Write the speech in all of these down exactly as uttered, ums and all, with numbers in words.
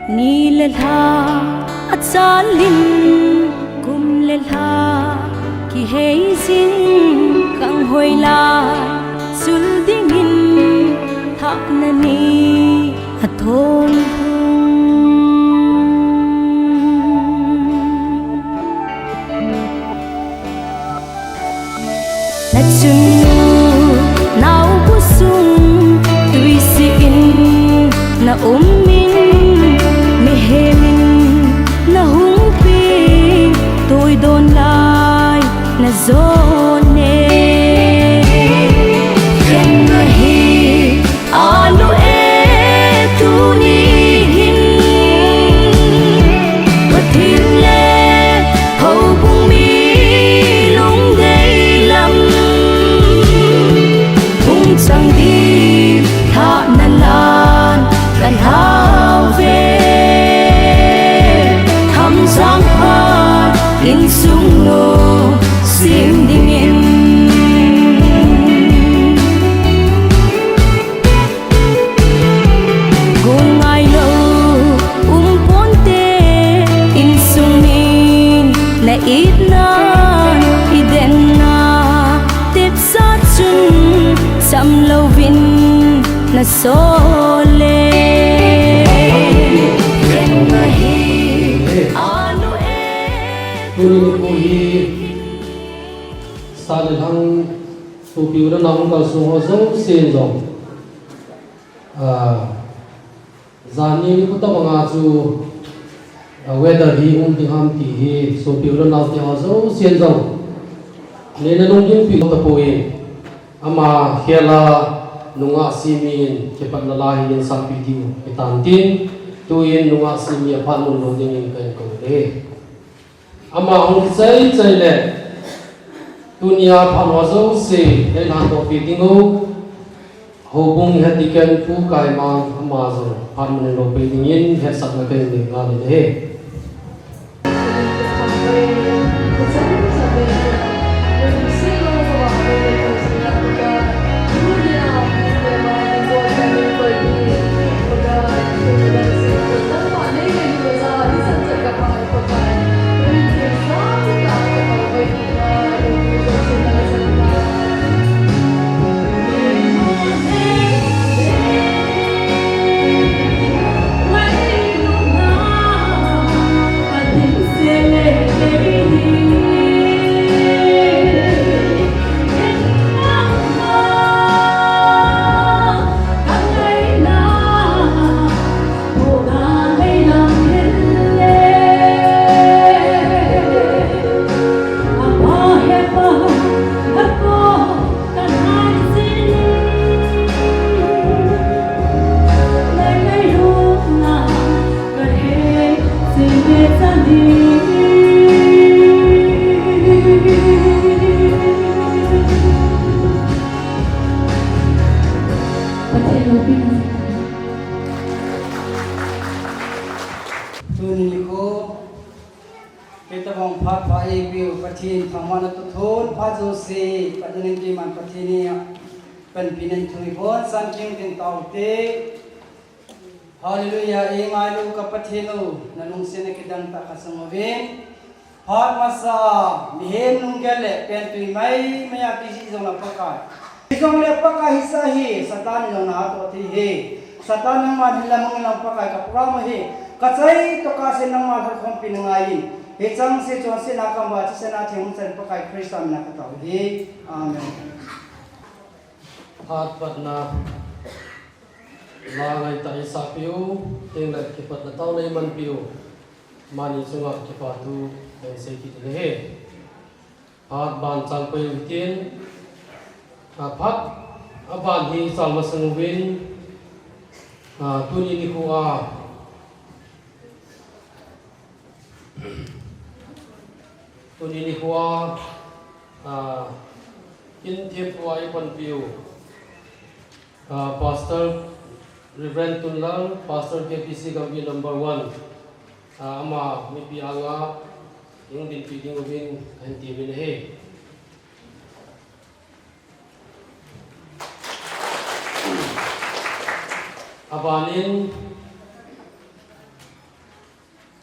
Ni le lha achalin, kum le lha kihei jing, kang hoi lai sul dingin, thahna ni athom hung. Na chunnu naobu sung tuisi in na um in, mihem in na hung pin, tuidon lai na jon e. Khen na hi Anu e, tuni hin Pathen le houbung mi lungdei lam hung chang ding thahna lan ka lhau ve. Thamjang phat insung nu sem dingin. Gung ngailou um ponte, insung min na itna, i denna, tepsa chun cham louvin na sol e. Anu e. Tuni nikho hi, sa le lhang, sopi u le nao, kalsong ho jouse jong. Ah, janhi nikho tobanga chu, ah, weather hi um ding ham ti hi, sopi u le nao te ho jouse jong neina lunggimpi tapoi. Ama khel a nungah Simi in kipatna la hi insahpi diu hitan tin, tuin nungah Simi a phat mun lou dingin kahin kou e. Ama hung kichai chai le, tunia phat ho jouse, hei lhan toh pi ding u, houbung head deacon Pu Kaimang ama jong phat mun lou pi dingin hetsahna kahin nei ngal e. Tuni nikho, kei tobang phat pha eipiu Pathen thangvahna toh thon phat jouse, Pathen in keiman Pathen ni a panpina thum i bonsan keng ding taute. Hallelujah, ei ngailu ka Pathen u, na lungsetna kidang tah khat sung uvin. Phat masa, mihem lunggel le pen tui mai mai a kijih jong la Pakai. Hijongle Pakai hisa hi, Satan jong na atoh thei hi. Satan nangman hin lamang in lang Pakai ka program hi. Ka chai toh ka sen nangman hal khompi na ngai in. Hicheng se chonse na kamba chise na theng chan Pakai Christa min a ka tao hi. Amen. Phat patna la ngai tah i sahpiu, tengle kipatna taona i manpiu, amani chunga kipa thu kahin sei kit in ahi. Phat ban chang pei u hitin, a, phat a ban hi chang masang uvin, a, tuni nikho a, Tuni nikho a, ah, in thempu a i panpiu, ah, Pastor Reverend Tunlal, Pastor K B C Gambih number one, ah, ama mipi anga i hung dinpi ding uvin kahin temin ahi. Abanin,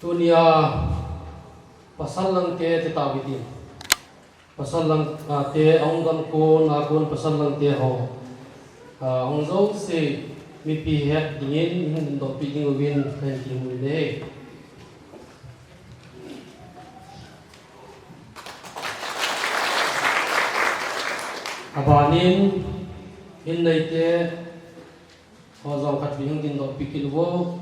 Tunia pasal langte ti tau hitin. Pasal lang, ah, te ahung gam kon, a kon pasal langte ho. Ah, hung jouse mipi het dingin, hung dingdoh pi ding uvin, kahin ti mu e. Abanin, in neite ho jong khat vei hung dingdoh pi kit uvo.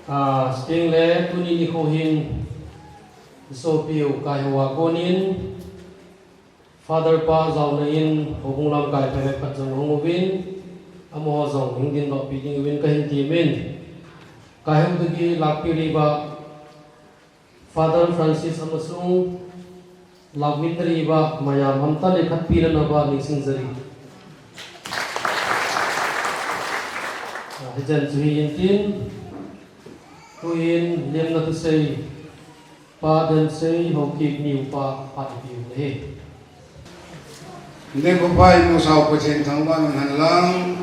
Ah, chuteng le tuni nikho hin, i sopiu Kaihou a konin, Father pa jaona in, houbung lamkai phabep khat jong hung uvin, amaho jong hung dingdoh pi ding uvin kahin temin. Kaihou dagi lakpi riba, Father Francis amasung lakmin riba, mayam hamta le khatpi na naba ningsing jari. Ah, hichen chu hi intin, tuin lemna thusei, Pa Densei Haokip Niupa phat ipi u ahi. Nebuchadnezzar imusao Pathen thangvahna henlang,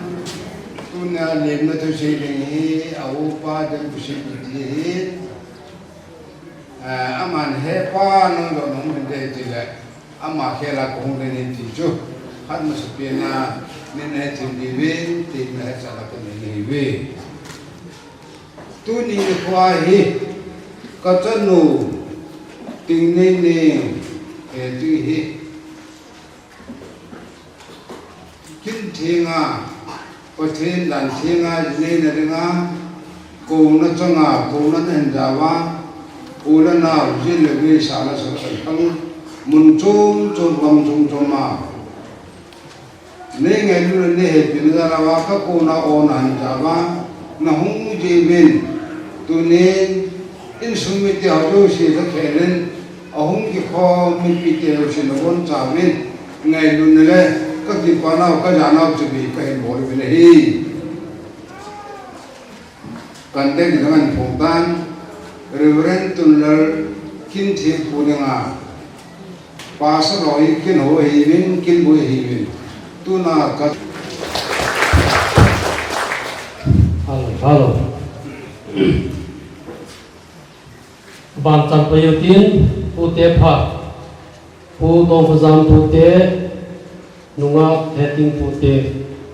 tunia lemna thusei ding hi, a upa Densei ti hi, eh, aman hepa nang lo nang min de ti le, ama khela kahung de ni ti chu, khat masapen a, nin he thim di ve, ti na he sa la ko ni ni ve. Tuni nikho hi, ka chanu, Tingneng Neng, eh, ti hi, Kin thenga, Pathen dan thenga, jinei na dinga, kona changa, kona na hin jawa, u le nao, jin le vei, sa le sa, sa khang, mun chom chom, gam chom chom a. Nei ngailu le nei hepina jal a, ka kona o na hin jawa, na hung jeh uvin, tunin, insung mite ho jouse ka khelin, ahung kikhom mipite ho sin abon chauvin, ngailutna le kakipana u kajanau chu bi kahin bol uvin ahi. Contact number phone tan, Reverend Tunlal Kinthempu dinga, Pastor ho hi Kinho ahiuvin, Kinboi ahiuvin. Tuna ka Hello, hello. Ban chan pai utin, pute phat, Pu Tongkhojam pute, nungah Heting pute,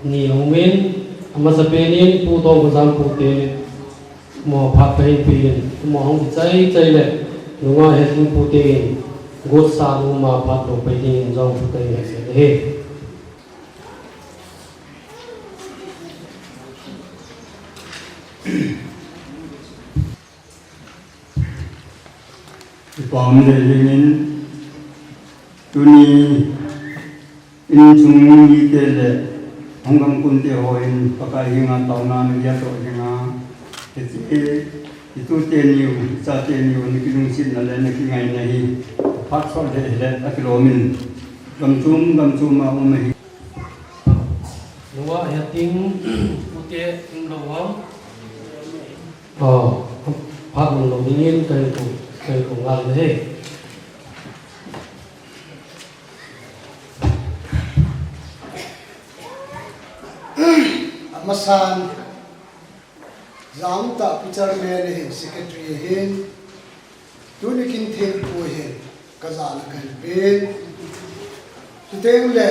ni aumin, amasapen in Pu Tongkhojam pute, mo phat kahin pe in, mo hung kichai chai le, nungah Heting pute in, gotsa numa phat lo pai dingin jong pute in he se le he. Ipa um le lingin, tuni insung mite le hung gam kunte hon Pakai henga taona na dia to henga, hiche, itute niu, ichate niu, na kilungsetna le na kingaina hi, phat sot le le, akilomin, gam chom, gam chom a um ahi. Nungah Heting pute um lou ham? Oh, phat lou lou dingin kahin ko, kahin ko ngal le he. Amasan, Jangtah pu chairman ahin, secretary ahin, tuni Kinthempu ahin, kajana kahin pen. Chuteng le,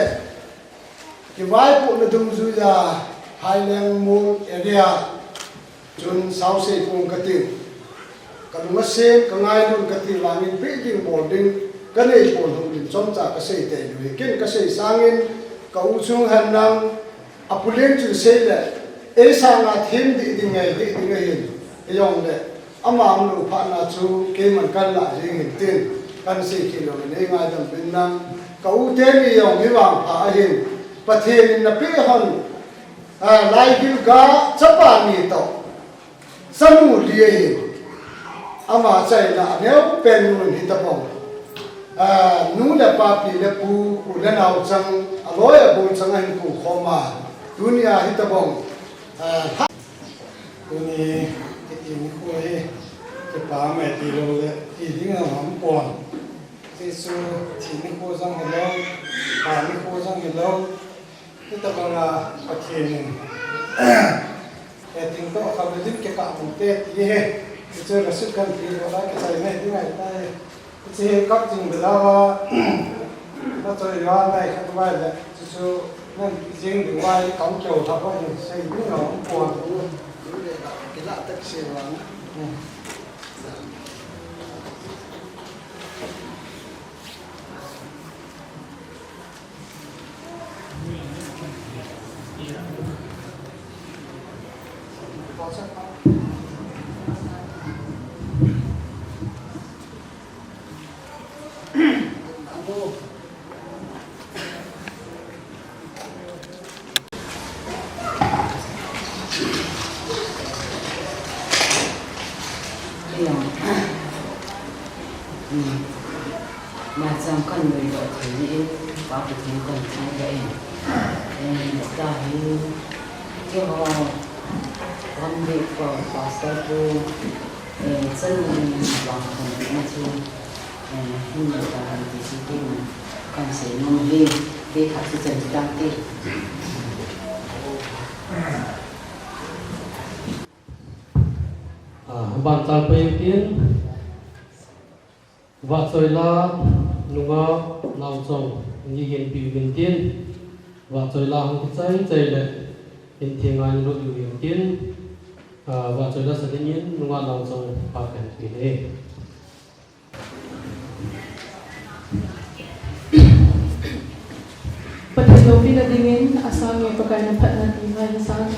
kivaipohna dungjuiya Haileng Mol area, chun Sausei kong katiu. Kalung asem, kangailut kati vangin, pe ding bol ding, kanei pon hung lim chomcha kasei tei lou hi. Ken kasei sangin, ka u chung hen lang, Apu Leng chun sei le, ei sanga them ding ding ngai ding ding ahin, eijongle, ama umlou phat na chu keiman kalah jeng in tin, kahin sei kit lou in, nei ngaidam uvin lang, ka u teni jong mi vangpha ahin, Pathen in napeh hon, a, Laigil ga chapa ni toh, Chanu li ahin, ama chaina aneo pen nu in hitobang, a, nu le pa, pi le pu, u le nao chang, aloi agol chang ahin kou khom a, tunia hitobang, a, lha. Tuni, kiti nikho hi, kipa mai tilou le, ti ding jong um pon. Ti chu, thi nikho jong hilou, pha nikho jong hilou. Hitabanga Pathen in, eh, ting toh kha lim kikah mu te ti hi, hichu rasuk kan ti lo la kichai nei ding ahitai. Hiche hi kap jing bela va, na choi va nai khat vai le, chuchu nan jing ding vai kong keu tha va hin sei ding lo pon. Kila tak se va. Hello. Hmm. Machang kan lui doh thei ni in, pa Pathen kan thei doh in. Eh, ta hi, keiho, Gambih pa, Pastor pu, eh, chan ni vang kan na chu, eh, hin ta han ti si ti kan sei nom hi, ti khat chu chan ti dang ti. Ah, ban chang pai tin. Vahchoila nungah Laochong, ngi hin piu hin tin. Vahchoila hung kichai chai le, in theng ngai lut u hin tin. Ah, Vahchoila sa dingin nungah Laochong pa kan pi le. Pathen loupina dingin, asang nge Pakai na phatna ti ngai asang.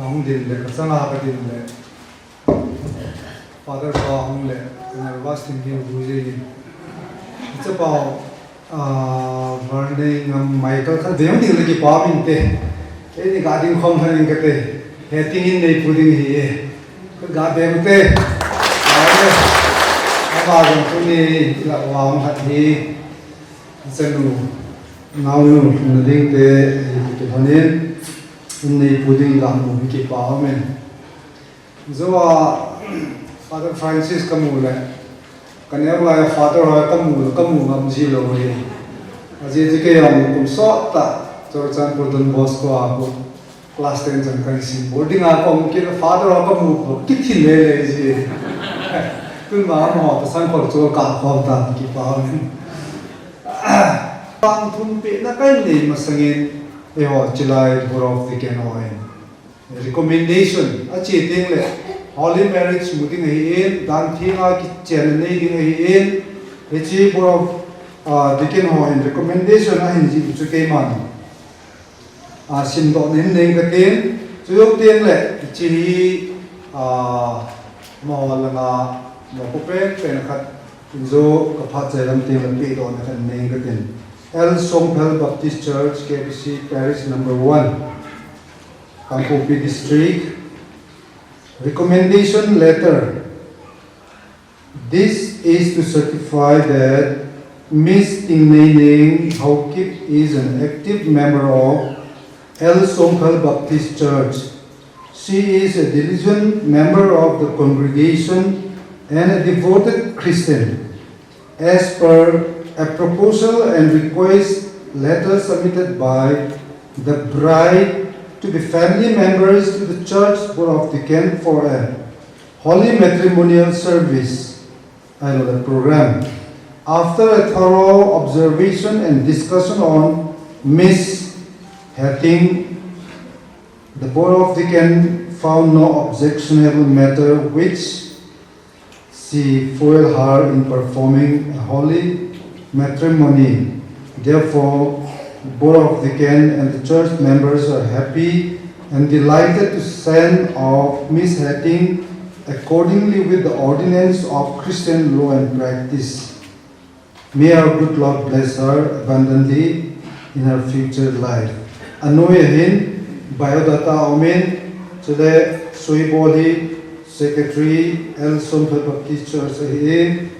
Hung din le, ka changa ka din le, Father pa hung le, ka nervous tin hin bu je yin. Chapao, ah, Varnei ngam Michael kha ding ding le kipa min te. Kei ni ga ding khom kha ning ka te. He ting in nei pu ding hi e. Ka ga be mu te. Ai le. Aba jong tu ni la wa hung hat hi. Chanu, naonu, na ding te, hi ki honin. In nei pu ding ga mu hi kipa min. Joa Father Francis ka mu le, ka neo lai Father ho ka mu, ka mu ngam ji lou hi. Ajeh chu kei jong kum sot tah Churachandpur Don Bosco a kon class ten chan kan sim. Boarding a kon kei Father ho ka mu ko, kithil le le ji. Tun ma mo ta sang ko chu ka khom ta kipa min. Pang thum pehna kan nei masangin, eiho chilai Board of Deacon ho in recommendation a che teng le, holy marriage mu ding ahi in, dan theng a kichen nei ding ahi in, hiche Board of, ah, Deacon ho in recommendation ahin jih chu keiman, ah, simdoh nin nei ka tin, chu jou teng le, hiche hi, ah, mo langa, mo ko pen pen khat, in jo ka phat chai lam teng le pehdohna khat nei ka tin. L Songphel Baptist Church, K B C Parish number one. Kangpokpi District. Recommendation letter. This is to certify that Miss Tingneineng Haokip is an active member of L Songphel Baptist Church. She is a diligent member of the congregation and a devoted Christian. As per a proposal and request letter submitted by the bride to be family members to the Church Board of Deacon for a holy matrimonial service, I know the program. After a thorough observation and discussion on Miss Hetting, the Board of Deacon found no objectionable matter which she foiled her in performing a holy matrimony. Therefore, Board of Deacon and the church members are happy and delighted to send off Miss Hetting accordingly with the ordinance of Christian law and practice. May our good Lord bless her abundantly in her future life. Anoi ahin biodata aumin, chule Soibol hi Secretary L Songphel Baptist Church ahin,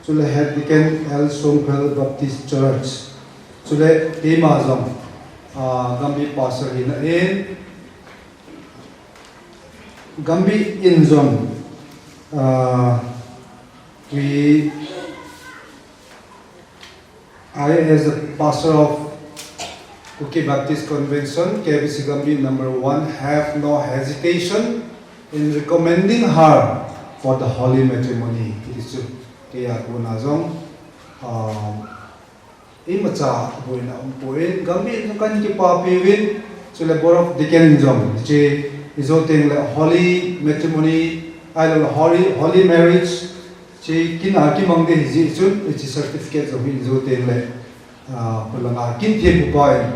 chule Head Deacon L Songphel Baptist Church, chule keima jong, ah, Gambi Pastor hina in, Gambi in jong, ah, we I, as a pastor of Kuki Baptist Convention, K B C Gambih number one, have no hesitation in recommending her for the holy matrimony. Iti chu, keiya kona jong, ah, imacha boina umpoi, Gambih in kan kipapi uvin, chule Board of Deacon in jong, hiche ijo teng le holy matrimony, ahilou le holy, holy marriage, hiche kin a kimang ding ahi jeh chun, hiche certificate jong hi ijo teng le, ah, khulanga kin thempu pa in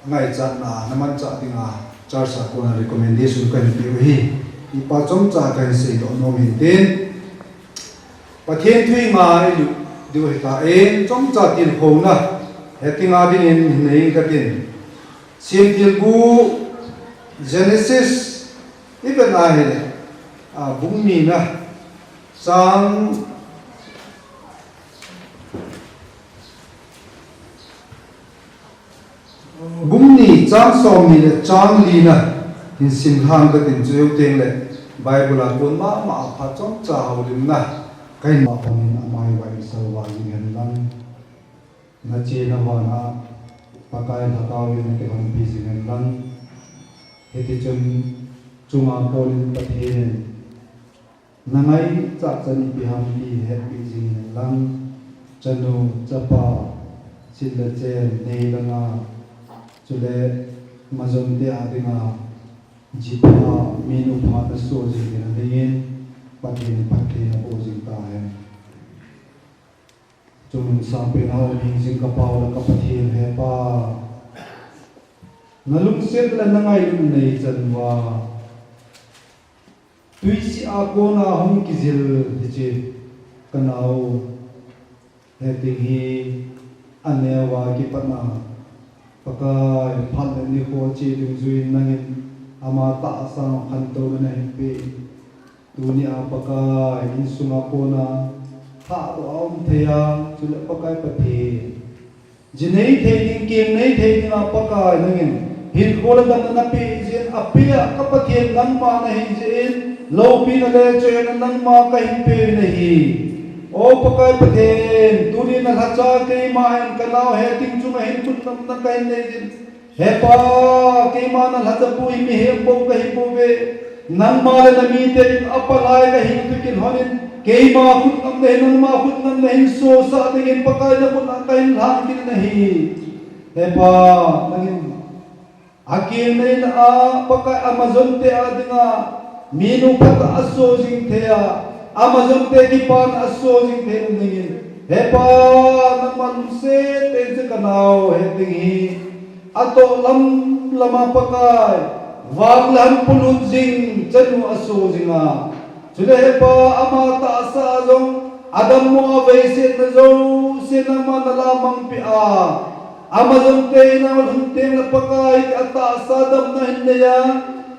ngaichatna, na manchah dinga church a kona recommendation kahin peh u ahi. Hipa chomcha kahin seidoh nom in tin. Pathen thu i ngai lut diu ahitan, chomcha tilkhouna, Hetting a dingin nei katin. Semtilbu Genesis, i vet a ahile, ah, bung nina, chang, bung ni chang somni le chang lina, hin simlhang katin, chujou teng le, Bible a kon mama a phat chomcha houlimna, kahin ma panin amai vai salva jing hen lang. Nachena vana Pakai Lhagao in nakihonpi jing hen lang. Hitichun chunga konin Pathen in nangaichat chan ipi ham ti hetpi jing hen lang. Chanu, chapa, sil le chen, nei le gou, chule majonte a dinga jipha, minu pha nasoh jing ding nadingin Pathen in phatthei naboh jing tahen. Chungnung sangpen a um hingjing ka Pa le ka Pathen, he Pa, nalungset le nangailutna neichan uva, Tuisih a kona hung kijil hiche kanao heting hi aneo a kipatna Pakai phat le nikho che dungjuiyin nangin ama tahsa khantouna nahin pe. Tunia Pakai insunga kona thahdoh a um thei a, chule Pakai Pathen, ji nei thei ding, keng nei thei dinga Pakai nangin hinkho le damna napeh jeh in, apeh a ka Pathen nangma nahi jeh in, loupina le choina nangma kahin pe nahi. O Pakai Pathen, tuni nalhacha keima in kanao heting chunga hin khut namna kahin nei jin. He Pa, keima nalhachapu hi mihem bou kahi pouve. Nangma le namite in apalai kahi tu kin honin, keima khut namna hi nangma khut namna hin sosah dingin Pakai nakhut a kahin lhang kit nahi. He Pa, nangin akeng neina a Pakai Amazon te a dinga minu phatah a so jing thei a, Amazon te kipana a so jing thei dingin, He Pa, nangma lungset tah in chu kanao heting hi atoh lam lama Pakai, vang le ham polut jing chanu a so jinga. Chule He Pa, ama tahsa a jong adammo a veisetna jouse nangma nalamang peh a, Amazon te in ahung lhun teng le Pakai atahsa damna hin nei a,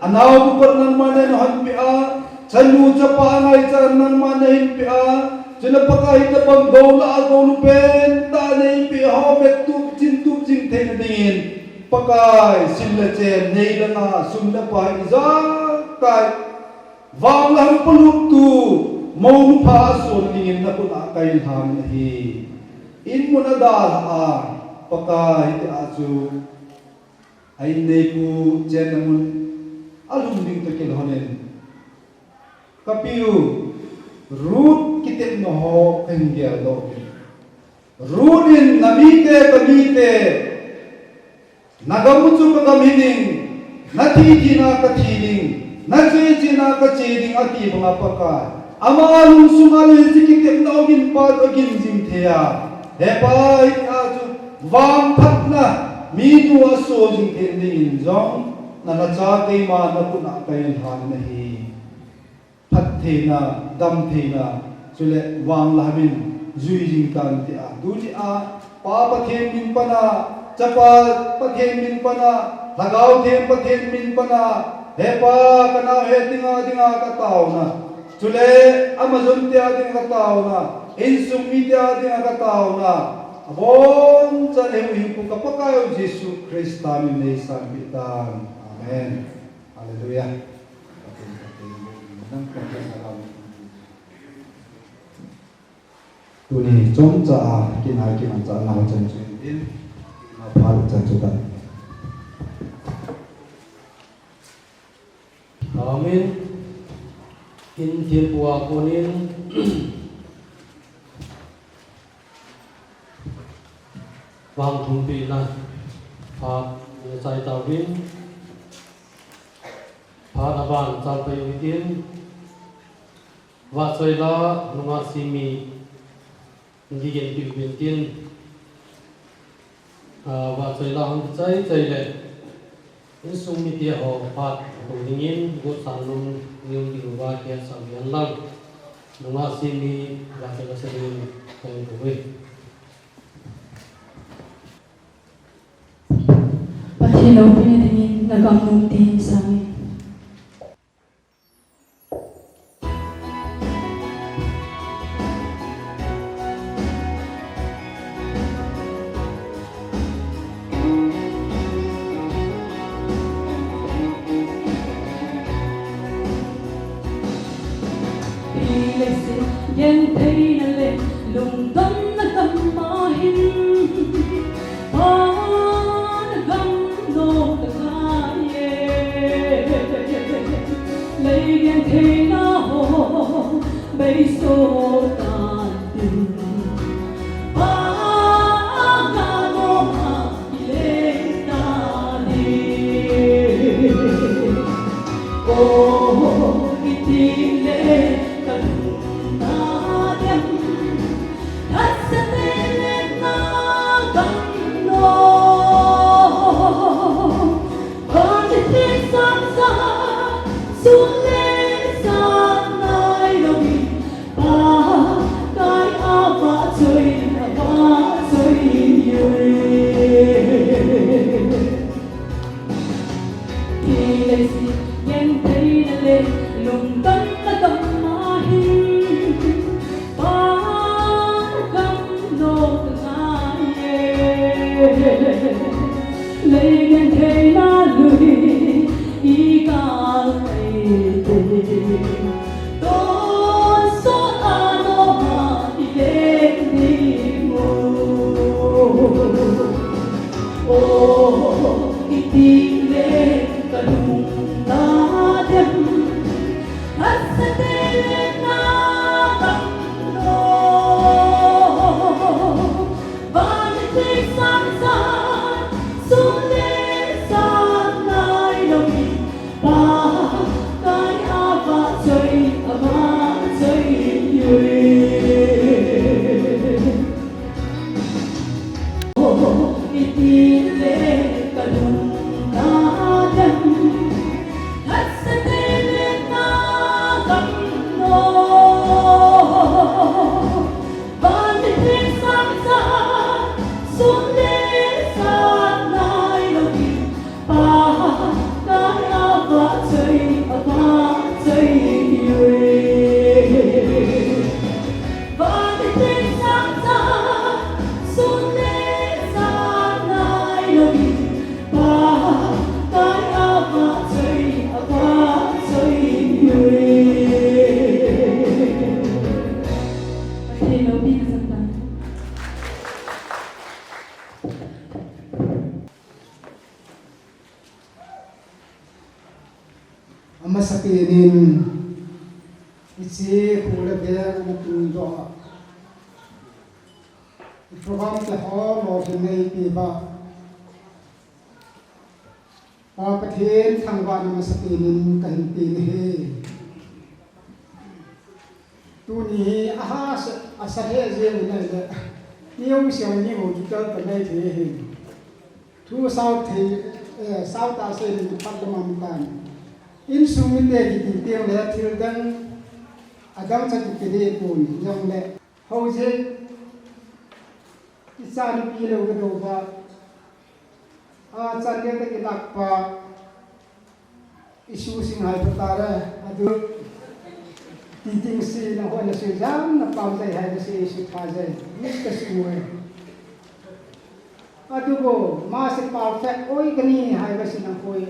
anao bukot nangma nahin honpeh a, chanu chapa angaichat nangma nahin peh a, chule Pakai hitobang gou lah a gou pen tah neipeh ho vettup chintup jing theina dingin, Pakai sil le chen nei langa sum le pai ijakai vang le ham poluttu mounu pha a son dingin nakhut a kahin lhang nahi. In mun adalha a Pakai hiti a chu a inneipu chenna mun alhung ding toh kilhonin kapiu Ruth kitepna ho kahin geldoh in. Ruth in namite kamite, nagam u chu kagam hiding, nathi thina kathi ding, nache chena kache ding ati banga Pakai, ama lungsunga le hiche kitepna ogin pa ogin jing thei a. He Pa, hiti a chu vangphatna minu a so jing thei dingin jong nalhacha keima nakhut a kahin lhang nahi. Phattheina, damtheina, chule vang le ham in jui jing tan tia. Tunia Pa Pathen min pana, Chapa Pathen min pana, Lhagao Theng Pathen min pana, He Pa, kanao heting a dinga kataona, chule Amazon te a dinga kataona, insung mite a dinga kataona, abonchan hinkho ka Pakai u Jesu Christa min in nei sanpeh tan. Amen. Hallelujah. Tuni chomcha a kin a kin a cha nao chan chu in, a phat chan chu tan. Amen. Kin thil pua konin vang thum pi na phat le chai tau vin. Phat aban chang pai u hitin, vahchoi la nungah simi in kigen pi u hitin, ah, vahchoi la hung chai chai le insung mite ho phat tou dingin, gotsan lum niu ding uva kihet sah u hen lang. Nungah simi vahchoi la simi kai u ve. Pathen loupina dingin na gamnom te hin sang in. Gentheina le lungdamna gam a hin, Pa na gam nom ka ngai e. Lei gentheina ho beiso tan tin, Pa na nom a Leilen theina lui i kal nei te. Tonsot a noma i leng ding u. Oh, i ti le ka lung na dem. Hasa te le na kam no. Vani thik sang sa, sun le sang nai lo mi. Pakai a vahchoi, a vahchoi ui. Oh, i ti le ka lung na dem. Hasa te le na kam no. Vani thik sang sa, sun le sang nai lo mi. Pakai a vahchoi, a vahchoi ui. Vani thik sang sa, sun le sang nai lo mi. Pakai a vahchoi, a vahchoi ui. Pathen loupina chang tai. Amasapen in, hiche khu le veng ana tungdoh a, i program te ho lolhinna eipe uva, Pa Pathen thangvahna amasapen in kahin pe nahi. Tuni hi ahahsa, asa lheh jeng u ahile, ni hung siam ni hung kitel ta mai thei ahi. Thu sao thei, eh, sao tah sei in kipat lam a um tan. Insung mite kiti teng le thil dang adang cha kipe ding pon, jongle. Hou jeng, i cha nupi lou ka dou va. A chan le ka kilak pa. Isu sing hai pa tare, adu. Ti ding si na hoi na si jam na pam jai hai na si isu pa jai. Ni ka si mo e. Adu bo, ma si perfect oi ka ni hai ka si na hoi.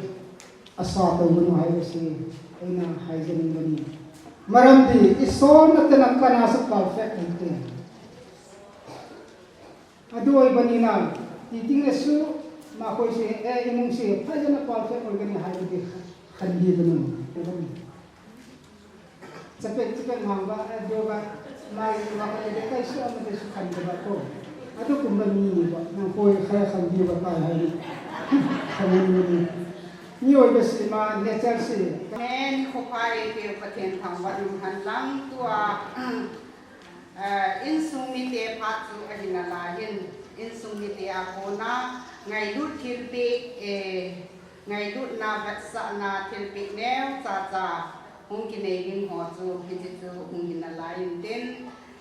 Asa to mo hai ka si. Ei na hai jai ni ka ni. Maram di, ison na te na ka na si perfect oi te. Adu oi bani na, ti ding le su, ma koi si, e, imung si, phai jana perfect oi ka ni hai ka di, khan di bani, te bani. Chapet, chapet mang ba, adu ba, mai ma ka le kai su, ama de su khan de ba ko. Adu kum ba mi ni ba, nang koi khai khan di ba kai hai ni. Khan ni ni. Ni oi ba si ma, nature si. Amen, ko phai ke Pathen thangvah in han lang tua. Eh, insung mite phat chu ahi nalai in, insung mite a kona ngailut thilpeh, eh, ngailutna vetsahna thilpeh neocha cha hung kinei ding ho chu hiche chu hung hi nalai in tin,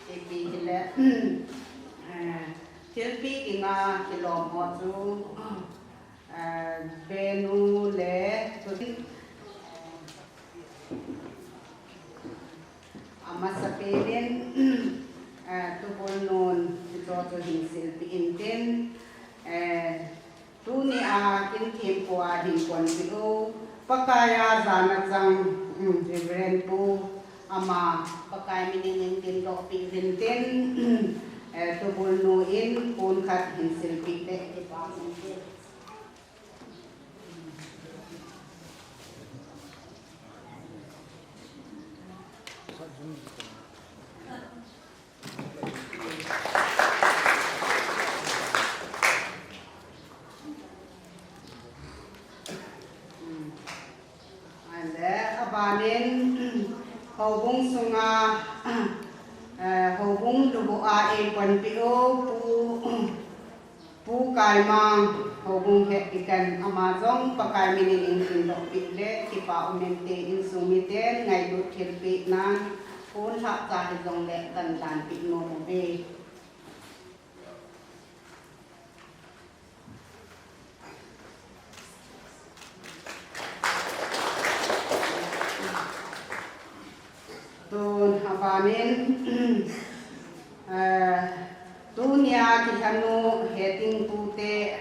ipi hile, eh, thilpeh dinga kilom ho chu, eh, Benu le Tutin, amasapen in, eh, Tubulnun, hicho chu hin silpeh in tin, eh, tuni a kin thempu a hin ponpeh u, Pakai a jana chang, mm, Reverend Pu, ama Pakai minin in tin dohpeh uvin tin, eh, Tubulnu in pon khat hin silpeh le kipa sung te. Ale, abanin, houbung sunga, eh, houbung lubu a eiponpeh u, Pu, Pu Kaimang, houbung head deacon, ama jong Pakai minin in tin dohpeh le, kipa um inte, insung miten ngailut thilpeh nan, pon lhah cha hijongle kan danpeh nom uve. Tun abanin, eh, tunia kilhanu heting pute,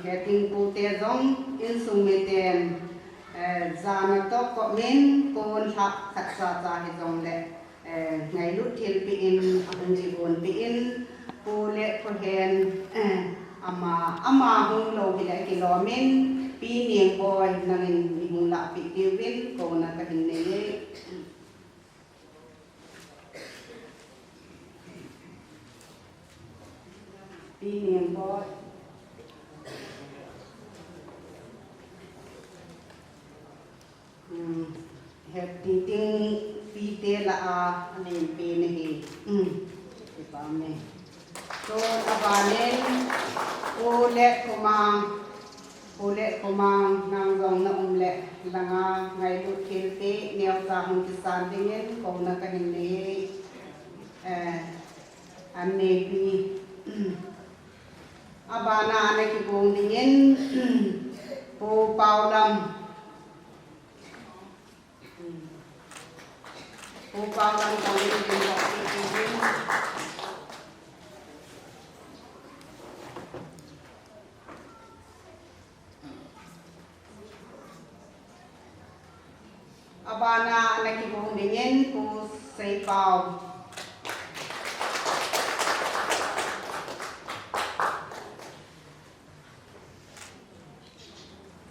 Tingpu te jong insung miten, eh, jana toh komin kon lhah khat cha cha hijongle, eh, ngailut thilpeh in ahung kibonpeh in, Pu Letkhouhen, eh, ama, ama hung lou hile kilom in, Pi Nengboi nangin nahung lahpeh diuvin kouna kahin nei e. Pi Nengboi. Hmm. Heppi ting pi te lah a, anem pi nahi. Hmm. Kipa me. Tun abanin, Pu Letkhomang, Pu Letkhomang nang jong na um le langa ngailut thilpeh neocha hung kisan dingin kouna kahin nei e. Eh, an neipi. Abana ana kigong dingin, Pu Paolam. Pu Paolam tang in din. Abana ana kigong dingin Pu Seipao.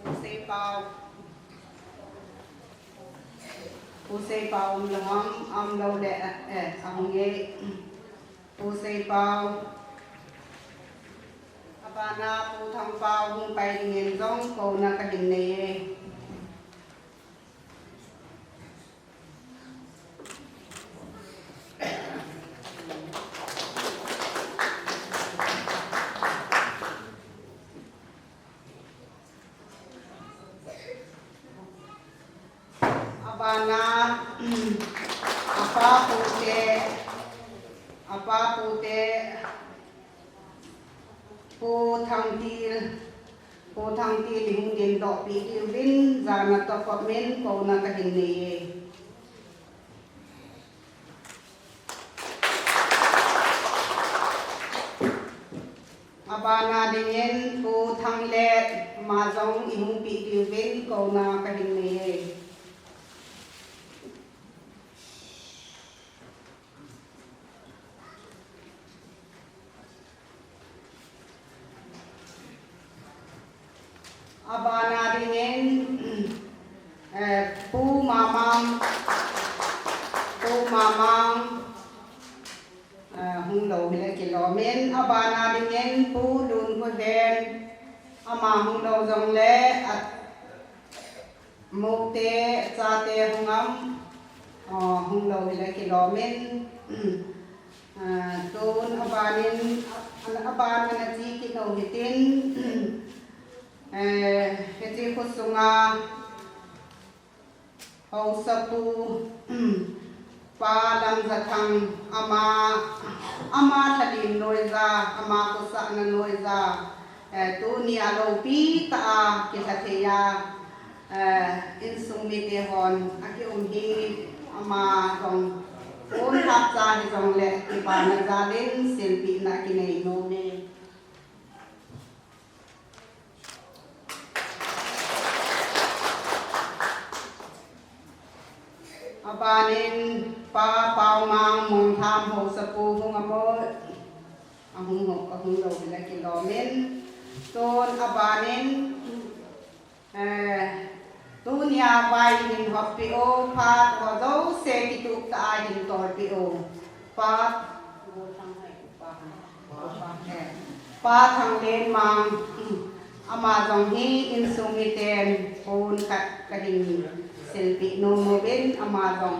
Pu Seipao. Pu Seipao um lou ham, um lou le, eh, ahung e. Pu Seipao. Abana Pu Thangpao hung pai dingin jong kouna kahin nei e. Abana, apa Pu te, apa Pu te, Pu Thangtil, Pu Thangtil ihung dingdoh peh diuvin, jana toh komin kouna kahin nei e. Abana dingin Pu Thanglet, ama jong ihung peh diuvin kouna kahin nei e. Abana dingin, eh, Pu Mamang, Pu Mamang, eh, hung lou hile kilom in, abana dingin Pu Lunkhouhen, ama hung lou jongle, a, Mote, chate hung am, ah, hung lou hile kilom in, ah, tun abanin, a, aban ana che kit u hitin, eh, hiche khosunga, Haosapu, Pa Lamjathang ama, ama lhalim noija, ama khosahna noija, eh, tunia loupi tah a kilha thei a, eh, insung mite hon akium hi ama jong, kon lhah cha hijongle kipana jalin silpehna kinei nom e. Abanin Pa Paomang Mongtham Haosapu hung am o, ahung ho, ahung lou hile kilom in. Tun abanin, eh, tunia vai hin hop peh o, phat ho jouse kitup tah a hin tol peh o. Phat, Pa Thanglenmang, ama jong hi insung miten kon khat kahin silpeh nom uvin ama jong.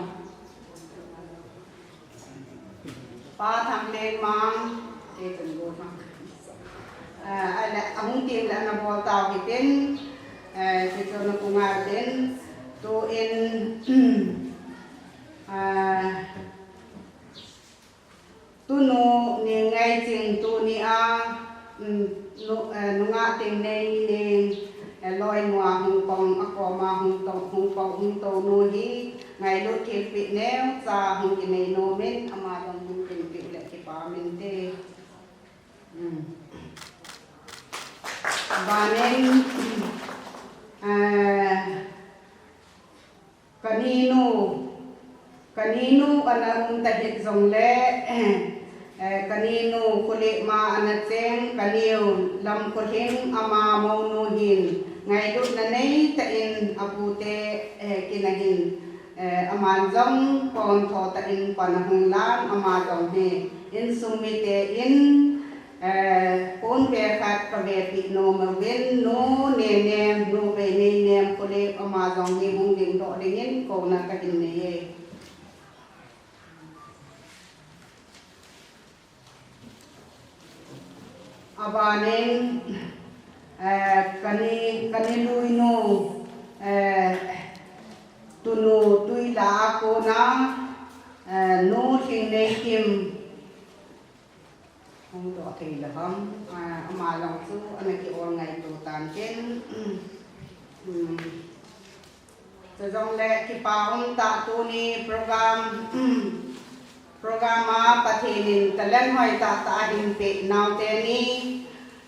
Pa Thanglenmang, kei chun go thang. Ah, ahile, ahung teng le ana bol tau hitin, eh, kei chun na ku ngai tin, tun, ah, Tunu Nengaiching tunia, um, nu, eh, nungah Tengneineng, eh, loinu a hung pang, akoma hung tou, hung pang, hung tounu hi, ngailut thilpeh neocha hung kinei nom in, ama jong hung kinpeh le kipa um inte. Um. Banin, eh, kaninu, kaninu ana um tahih jongle, eh, kaninu Kholep ma ana cheng, kaniu Lamkholhing ama mounu hin, ngailutna neitah in apute, eh, kin ahin, eh, aman jong pontho tah in pan ahung lan, ama jong hi insung mite in, eh, ponpe khat kavepeh nom uvin, nu Nenem, nu Veineinem Kholep, ama jong hi hung dingdoh dingin kouna kahin nei e. Abanin, eh, kani, kani luinu, eh, tunu Tuila a kona, eh, nu Lhingneikim. Hung doh thei le ham, eh, ama jong chu ana ki-ol ngaito tan tin. Hmm. Chujongle kipa um tah tuni program, program a Pathen in talent hoi tahtah ahin peh naote ni,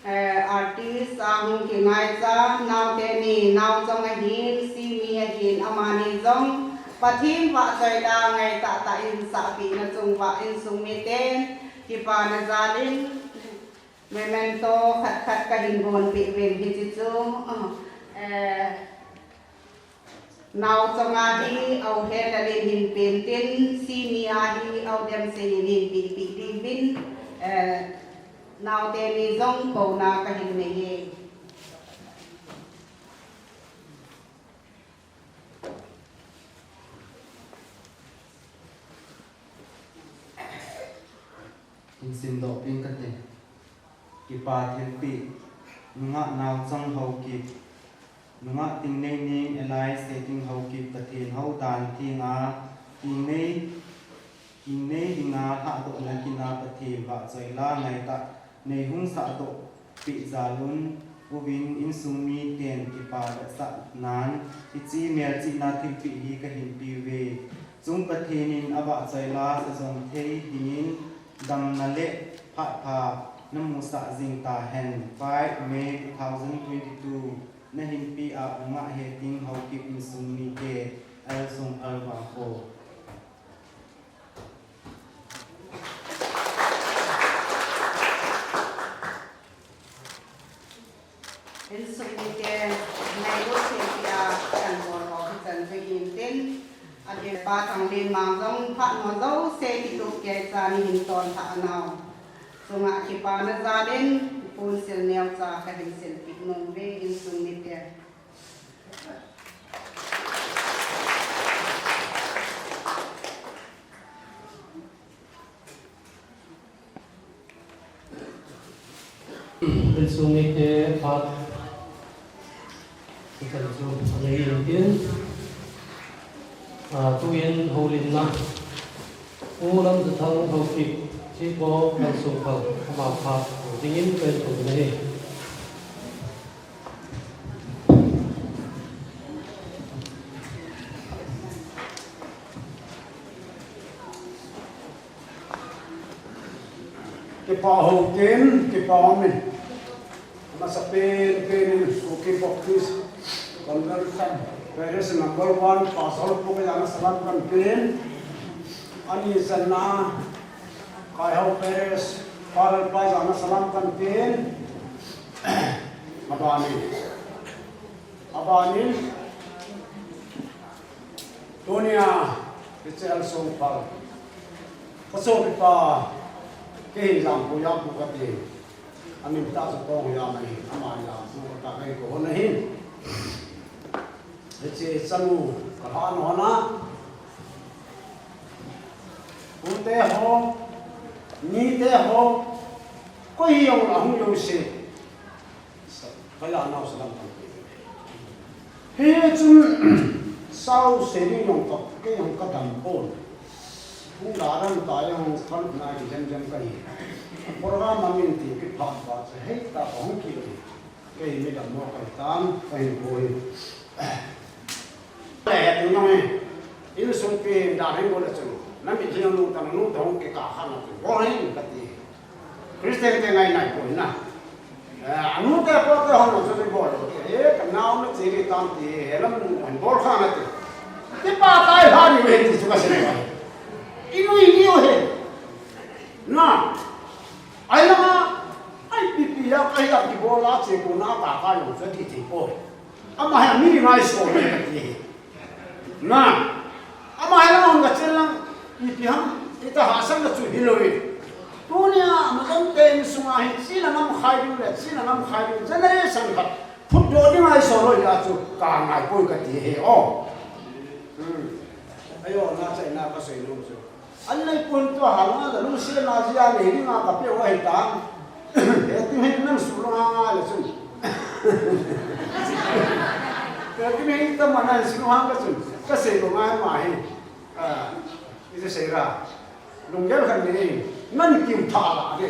eh, artist a hung kingaicha naote ni, naochong ahin, simi ahin, amani jong Pathen vahchoi la ngai tahtah in sahpeh na chung uva insung mite kipana jal in memento khat khat kahin bonpeh uvin, hiche chu, eh, naochong a hi Ao Helal in hin pen tin, simi a hi Ao Demsei in hin pehpeh diuvin, eh, naote ni jong pouna kahin nei e. Hin simdoh ping kate. Kipa thilpeh, nungah naochong Haokip, nungah Tingneineng Eli Seting Haokip, Pathen houdan thenga, Tingnei, Tingnei dinga lhahdohna kin a Pathen vahchoi la ngaitah nei hung sahdoh peh jal un, uvin insung miten kipa vetsahnan, hiche melchihna thilpeh hi kahin peuve. Chung Pathen in avahchoi la sa jom thei dingin, damna le phat pha namusah jing tahen. Five May two thousand twenty-two, nahin peh a nungah Heting Haokip insung mite, L. Songphal Vangkho. Insung mite, neilut thei peh a kanbol ho hichan chu hin tin, ahin Pa Thanglenmang jong phat ho jouse kitup keicha nahin tonthah nau chunga kipana jal in ponsil neocha kahin silpeh nom uve insung mite. Insung mite phat, hiche chu anei in tin, ah, tuin houlimna, U Lamjathang Haokip, Chief of Lamsongphal, ama phat dingin kahin tou nahi. Kipa hou tin, kipa umin. Amasapen pen in Kuki Baptist Convention Parish number one, Pastor pu kajana salam kahin pen. Ani channa Kaihou Parish, Father pa jana salam kahin pen. Abanin. Abanin. Tunia, hiche L. Songphal. Kasopipa, kei hin Jangpu Jangpu kati. Amin tah chu Kong Jam ahi, ama Jangpu kati kei kou nahin. Hiche chanu, kalhan hon a. Pute ho, nite ho, koi hijong ahung jouse. Kajana salam kahin pen. Hichun, sao sei ding jong ka, kei jong kadam pon. Hung da dam ta jong khan nai ki jem jem kahi. Program amin ti kiphat ba che hei ta kahung kile. Kei midam mo kahi tan, kahin boi. Le, tu nong e. Insung pi da hin bol le chun. Namit jing nu ta nu ta hung kikah khan na tu. Bol hin kati. Christian te ngai nai boi na. Eh, anu te pa te hon lo chu bol. Eh, ka nao na che ni tam ti, he lam an bol kha na ti. Ti pa tai ha ni ve ti chu ka se. Inu inu he. Na. Ai la ma. Ai pi pi ya, ai ya ki bol la che ko na ka ka lo chu ti ti ko. Ama he mi ngai so ni ka ti he. Na, ama hi lang hung ka chen lang, ipi ham, ita hahsatna chu hilou ve. Tunia, ama dang te insunga hi, china ngam khai ding le, china ngam khai ding, generation khat, phutdoh ding ahi so lou ya chu, ka ngai poi ka ti he, o. Hmm. Ayo, na chai na ka sei lou chu. An nei pon tua hal nga la lungsiatna jia nei ding a ka pe u ahi tan. He ti hi nang su lo ha nga la chun. He ti hi tama nang su lo ha nga chun. Ka sei lo ngai ma hi. Ah, i sei ra. Lunggel khat ni nang kim tha la de.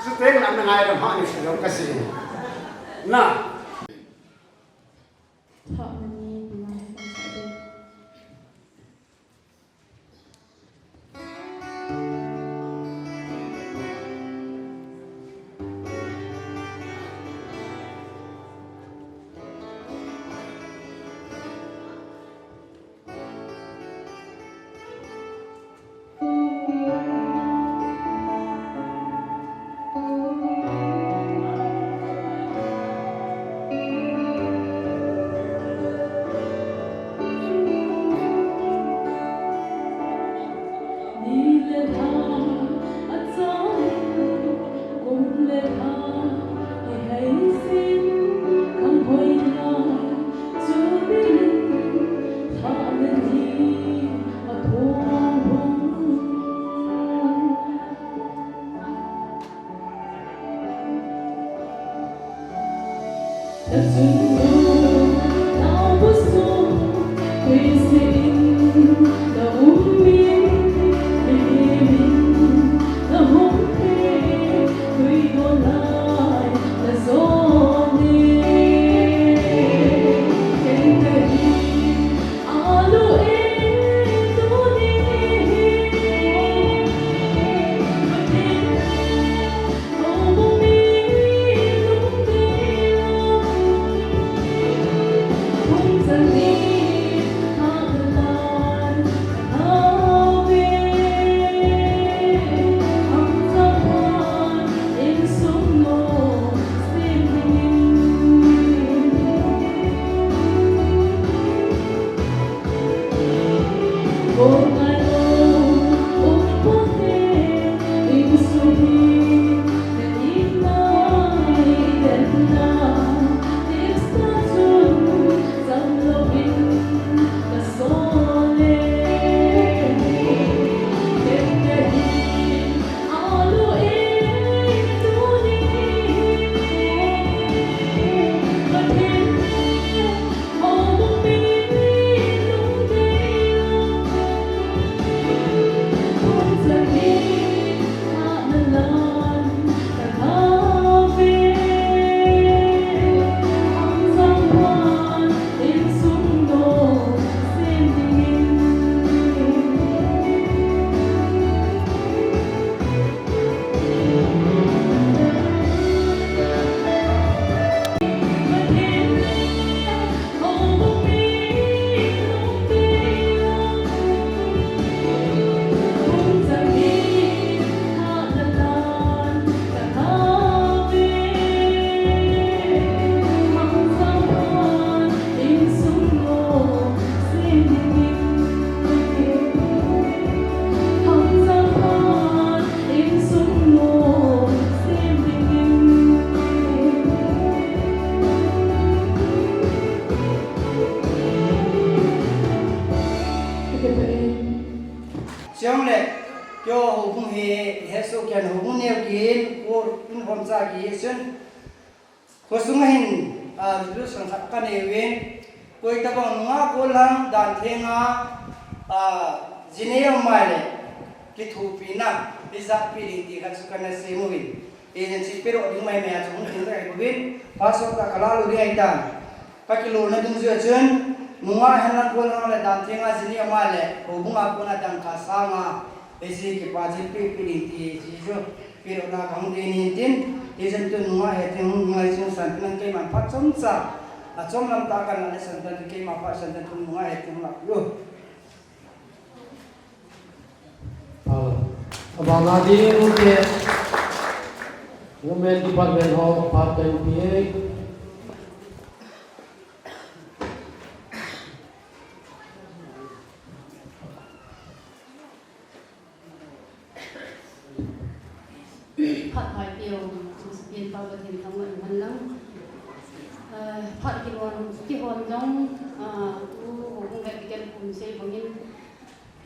Su te nang ngai la ma ni su lo ka sei. Na. Thah mani pi ngai sa de. Chule, keiho houbung hi, ihet soh kei a houbung neo kei, kho in khom cha kei, chun, khosung a hin, ah, resolution khat ka nei uvin, koi tabang nungah gollhang dan thenga, ah, ji nei um maile, kithopina, ijat pi ding ti khat chu kana sei uvin. Agency pedoh ding maimai a chu hung thil ka hi uvin, pastor ka kala lou ding ahitan. Ka kilolna dungjuia chun, nungah henlang gollhang le dan thenga ji nei um maile, houbung a kona dangka sanga, eiji kipa ji pi pi ding ti ji chu. Pilona kahung ding in tin, hijeh chun nunga hetthei hung ngai chun sanpeh in, keiman phat chomcha, achom lam tah kana le sanpeh in, keima phat sanpeh in nunga hetthei hung lap u. Hello. Abana ding te, Women Department ho phat kahin pe e. Phat pha peh u, Pathen thangvah in umhen lang. Eh, phat kihon, kihon jong, ah, tu, houbung le biken kum sei bangin,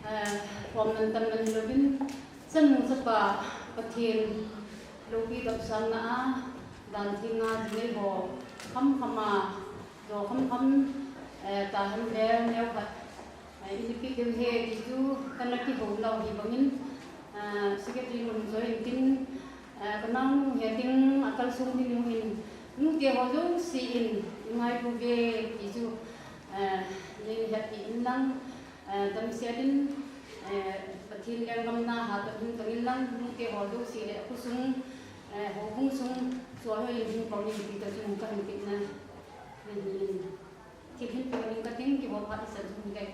eh, pom nan tam nan louvin, chanu chapa Pathen loupi dopsang na a, dan theng a jinei ho, kham kham a, jo kham kham, eh, tahan le neo khat. Eh, i neipi ding ahi ti chu kana kihou nau hi bangin, ah, secretary nung join tin, ah, ka naonu hi ding a kalsong ding in, nute ho jouse in i ngai pouve ti chu, ah, nei hetpi in lang, ah, damsel in, eh, Pathen lenggam na hatah in tong in lang, nute ho jouse le khosung, eh, houbung sung, chua ho in hung pang in ti ka chu kahin pe na, nei hi in. Thil hin pe ding kating, kihou phat isan jong hi kai.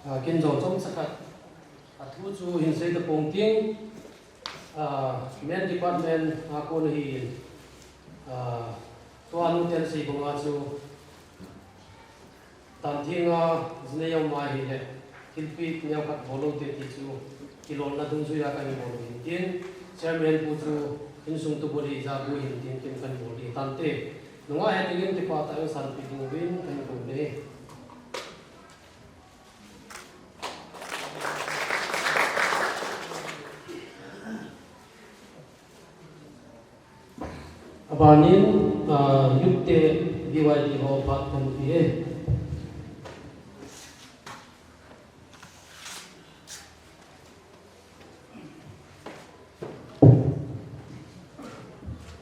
Ah, ken jong chomcha khat. Athu chu hin sei tapong ting. Ah, Men Department a kon ahin. Ah, tua nu ten sei banga chu. Dan theng a jinei a um ahile, thilpeh neo khat bol u hite ti chu, kilolna dungjuia kahin bol u ahin tin, Chairman pu chu insung tu bol hija bu ahin tin, ken kahin bol ding tante. Nunga hetthei in kipah tah in sanpeh ding uvin kahin kou e. Abanin, ah, youth te B Y D ho phat kahin pe e.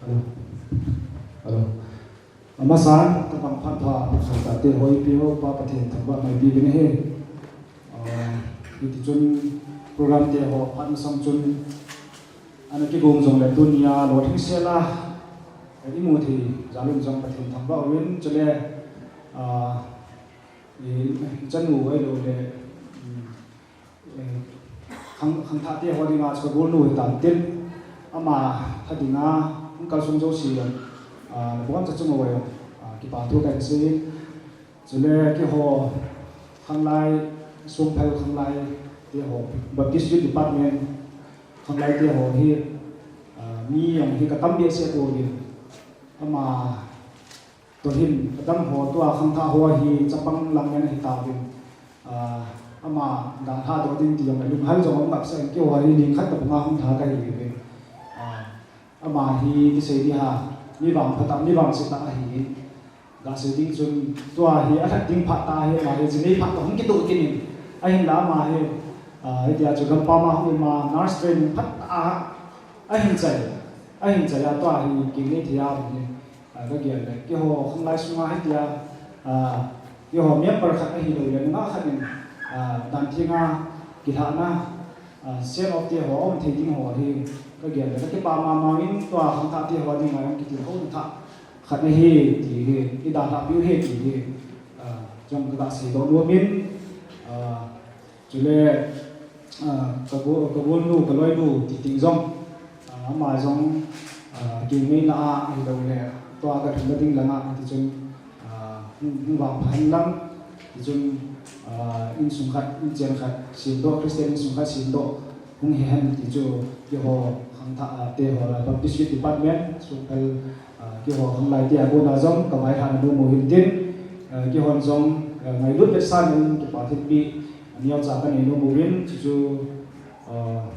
Hello. Hello. Amasan, tabang phat pha, phat pha te hoi pi ho, Pa Pathen thangvah mai pi bin ahi. Ah, hiti chun program te ho, phat masang chun, ana kigong jongle tunia, lolhing sela, i mu thei, jal un jong Pathen thangvah uvin, chule, ah, i, i chanu ahilouleh, um, Eh, khang, khangthah te ho dinga chu ka golnu hitan tin, ama tha dinga hung kalsong jouse, ah, naboncha chunga, ah, kipa thu kahin sei. Chule keiho khanglai, Songphel khanglai te ho, Baptist Youth Department khanglai te ho hi, ah, mi jong hi ka tam behseh pouvin, ama toh hin, kadam ho tua khangthah ho hi chapang lang ngen ahi tauvin, ah, ama dalha doh ding ti jong le lunghel jong um ngapsah in, keiho hi ning khat tabanga hung lha kahi uvin. Ah, ama hi kisei ding ham, mi vangpha tah, mi vangse tah ahi. Gasei ding chun tua hi alhat ding phat tah hi, ama hi jinei phat tah hung kitoh kit in. Ahinla ama hi, ah, hitia chu gampam a hung um a, nurse training phat tah a, ahin chai, ahin chai a tua hi kinei thei a um hi. Ah, ka gel le, keiho khanglai sunga hitia, ah, keiho member khat ahilouleh, nungah khat in, ah, dan thenga kilhahna, ah, send off te ho, um thei ding ho hi, ka gel le, ka kipa mama in tua khangthah te ho dinga jong kitilkhouna thah khat ahi ti hi, i dalhah piu ahi ti hi, ah, jong ka ga seidoh nom in, ah, Chule, ah, ka go-, ka golnu, ka loinu, ti ding jong, ah, ama jong, ah, kei ngaina a, ahilouleh, tua ka lhunna ding langa, ti chun, ah, hung, hung vangpha hen lang, ti chun, ah, insung khat, inchen khat, semdoh, Christian insung khat semdoh, hung hi hen, ti chu, keiho, khangthah, ah, te ho, ah, Baptist Youth Department, Songphel, ah, keiho, khanglai te, a kona jong, ka vailhahna nom u hin tin, ah, keihon jong, ah, ngailut vetsahna in, kipa thilpeh, Neocha ka nei nom uvin, chuchu, ah,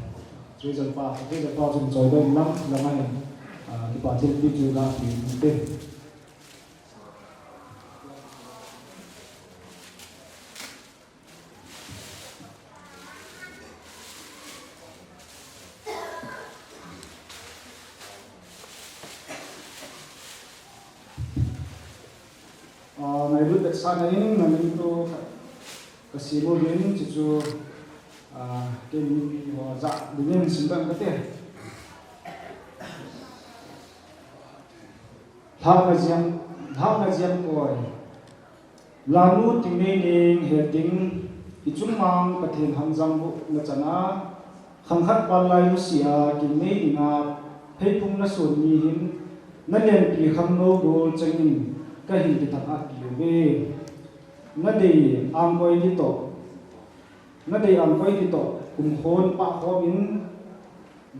Treasurer pa, Treasurer pa chun choidoh in lang, langa hin, ah, kipa thilpeh chu ga pe ute. Bible vetsahna in memento ka, ka sim uvin, chuchu, ah, kei mipi ho jah dingin simdoh kate. Lhahna jeng, lhahna jeng koi. Lanu Tingneiding Heting, i chungmang Pathen hamjang bohna chana, khangkhat pallai nusia kinei dinga pheiphung nason ni hin, nalenpi khangnou gol chengin kahin kithangatpi uve. Nadei angkoi ding toh, nadei angkoi ding toh, kumkhon pahkhom in,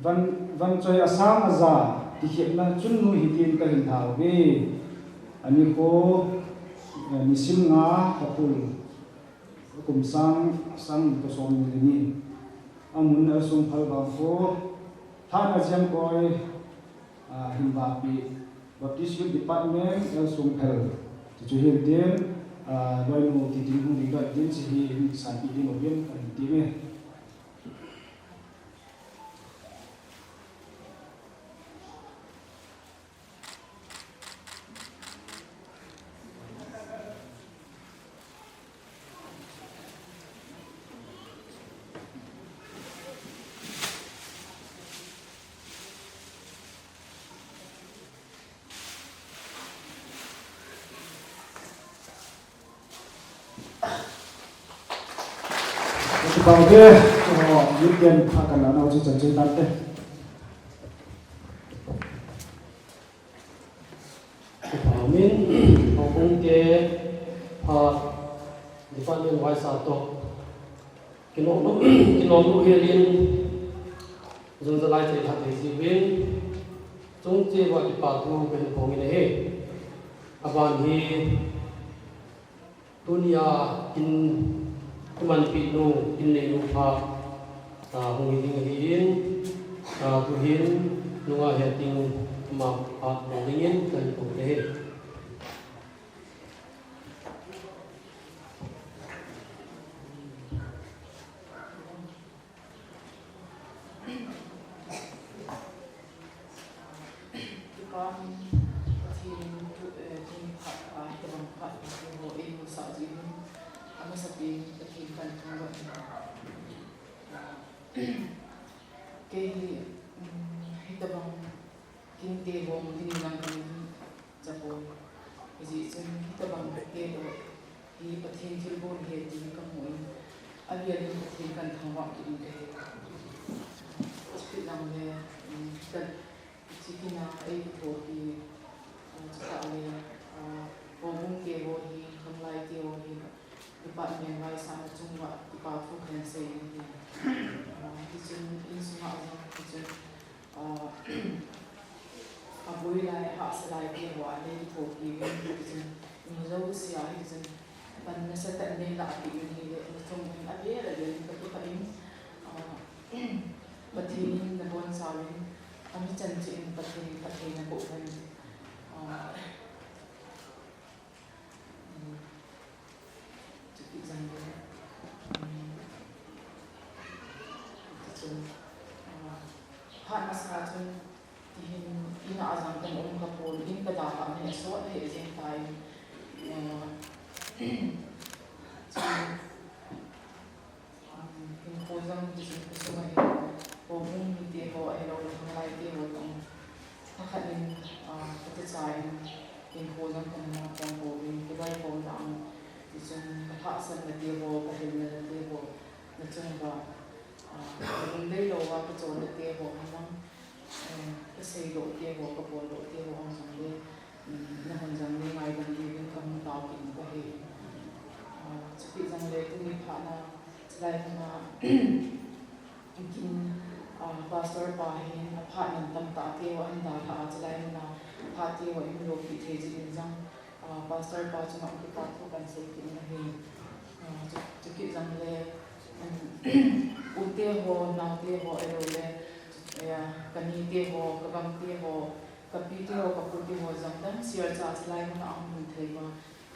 van, vanchoi asang aja, kikhepna chunnu hitin kahin lhauve. Anikho, eh, nisim nga, April, kum sang, sang ni toh som ni le ni. Amun L. Songphal vang kho, lhahna jeng koi, ah, Hinvapi, Baptist Youth Department, L. Songphal. Chuchu hin tin, ah, loinu Titing hung ding doh in tin, hiche hi hin sanpeh ding uvin, kahin tin e. Kipah uve, o, youth camp pha kalah nau chu chan chun tante. Kipah umin, houbung te pha department wise a toh. Kinomlou, kinomlou helin, jong jalai cheh lha thei jiuvin, chungcheh uva kipa thu kahin phong in ahi. Aban hi, tunia kin, kimanpi nu, kin nei nu pha, ah, hung hi ding ahin, ah, tuhin, nunga Heting ama pha hung dingin kahin phong in ahi. Kipah in, Pathen in tu, eh, tuni phat a, hitobang phat a, eimusah jeh in, amasapen in Pathen kahin thangvah in. Kei hi, um, hitobang kinte hong ding lang kahin chapoi. Hijeh chun hitobang te toh hi Pathen thilgon ahi ti kamu in, avel in Pathen kahin thangvah kit in kahi. Chukit lang le, um, ka, hiche kin a eikithopi, um, chutah le, uh, houbung te ho hi, khanglai te ho hi, department wise a nachung uva kipa thu kahin sei in ahi. Uh, hichun insunga jong hichun, uh, aboi lai, ahahsa lai te ho a nei kithopi uvin, hichun imu jouse a hichun pan nasatah in nei lahpeh uvin ahile, nachung uvin avel avel in kakipa in, uh, Pathen in nabonchauvin, ami chan cheh in Pathen in phatthei naboh hen. Uh, Um, chukit jong le, um, tichun, ah, phat masa chun, tihin, in a jong kaum kapon, in kadalhah in asot lheh jeng tan, ah, chun, Um, hinkho jong hichun khosung a hin, houbung mite ho ahilou le, khanglai te ho jong, thakhat in, ah, katicha in, hinkho jong kana mangkhom pouvin, kidalkhom tan, hichun kalhahsamna te ho, kahilna te ho, nachung uva, ah, kalungdei louva kachonna te ho, hinlang, Eh, kaseidoh te ho, kabol doh te ho, hung jong le, um, nahung jong le, ngaidam diuvin kamu tao kit in kahi. Ah, chukit jong le, tuni phat na, chulai mun a, kin, ah, pastor pa hin, aphat mantam tah te ho, ahin dalhah a, chulai mun a, aphat te ho, imu loupi thei jeh in jong, ah, pastor pa chunga kipa thu kahin sei kit in ahi. Ah, chu, chukit jong le, um, u te ho, nao te ho, ahilou le, eh, kani te ho, kagam te ho, kapi te ho, kapu te ho jong, damsel cha chulai mun a ahung um thei uva,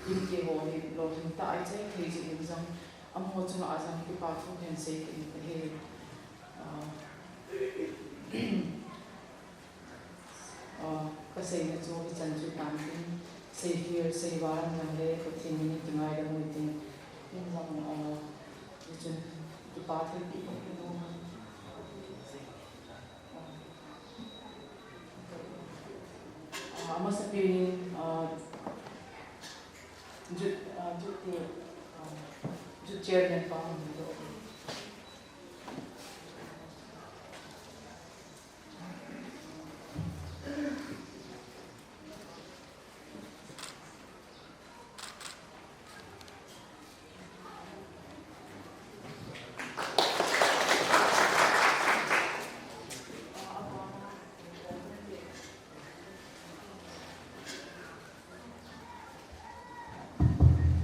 kin te ho hi lolhing tah a ichai thei jeh in jong, amaho chunga jong kipa thu kahin sei kit in kahi. Ah, ah, kaseina chu hichan chu tan tin, Sei hil, sei val, jong le Pathen min kingaidam u hitin, in jong, ah, hichun, kipa thilpeh, ah, amasapen in, ah, Youth, ah, youth, ah, youth chairman pa hung doh.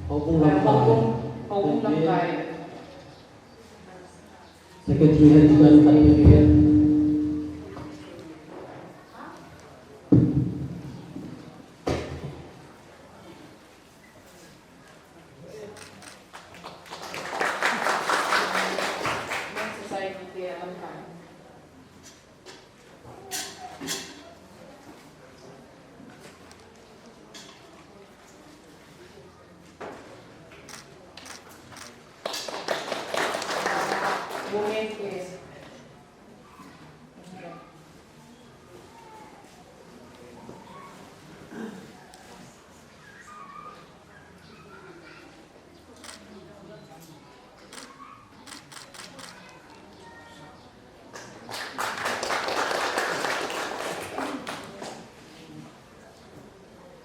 Houbung lamkai. Houbung, houbung lamkai. Secretary head, secretary head.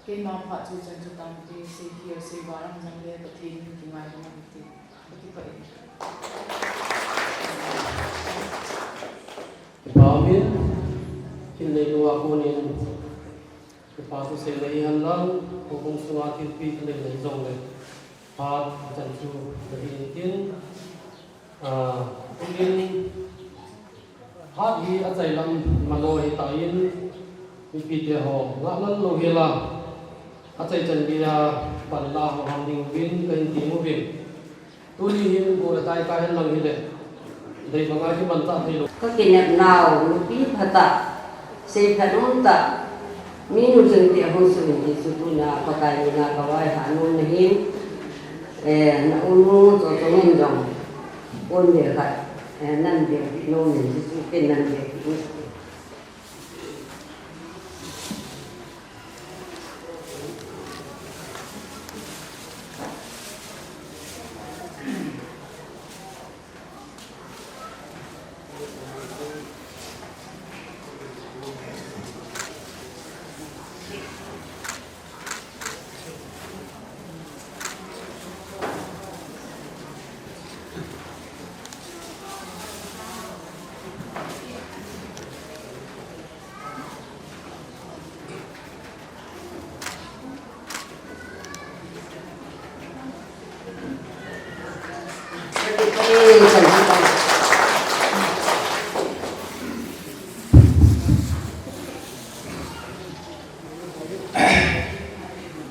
Keima phat chu chan chu tampi sei hil sei val jong le Pathen min kingaidam u hitin. Ka kipah e. Kipah umin, kin nei lua konin. Kipa thu seina hi henlang, houbung sunga thilpeh thil neina hi jongle, phat chan chu nahin tin, ah, tunin, phat hi achailam malo hitan, mipite ho, ngah lal lou hela, achaichan geiya, panla ho ham ding uvin, kahin tem uvin. Tuni hin bu le tai kahen lang hile, dei banga kimanchah theilou. Ka kinepnau, nupi phatah, seiphat umtah, minu chengte ahung suh in ti chu tuna Pakai mina ka vaihah nom na hin, eh, na unu Chochong in jong, pon ve khat, eh, nan vepeh nom in ti chu ken nan vepeh in.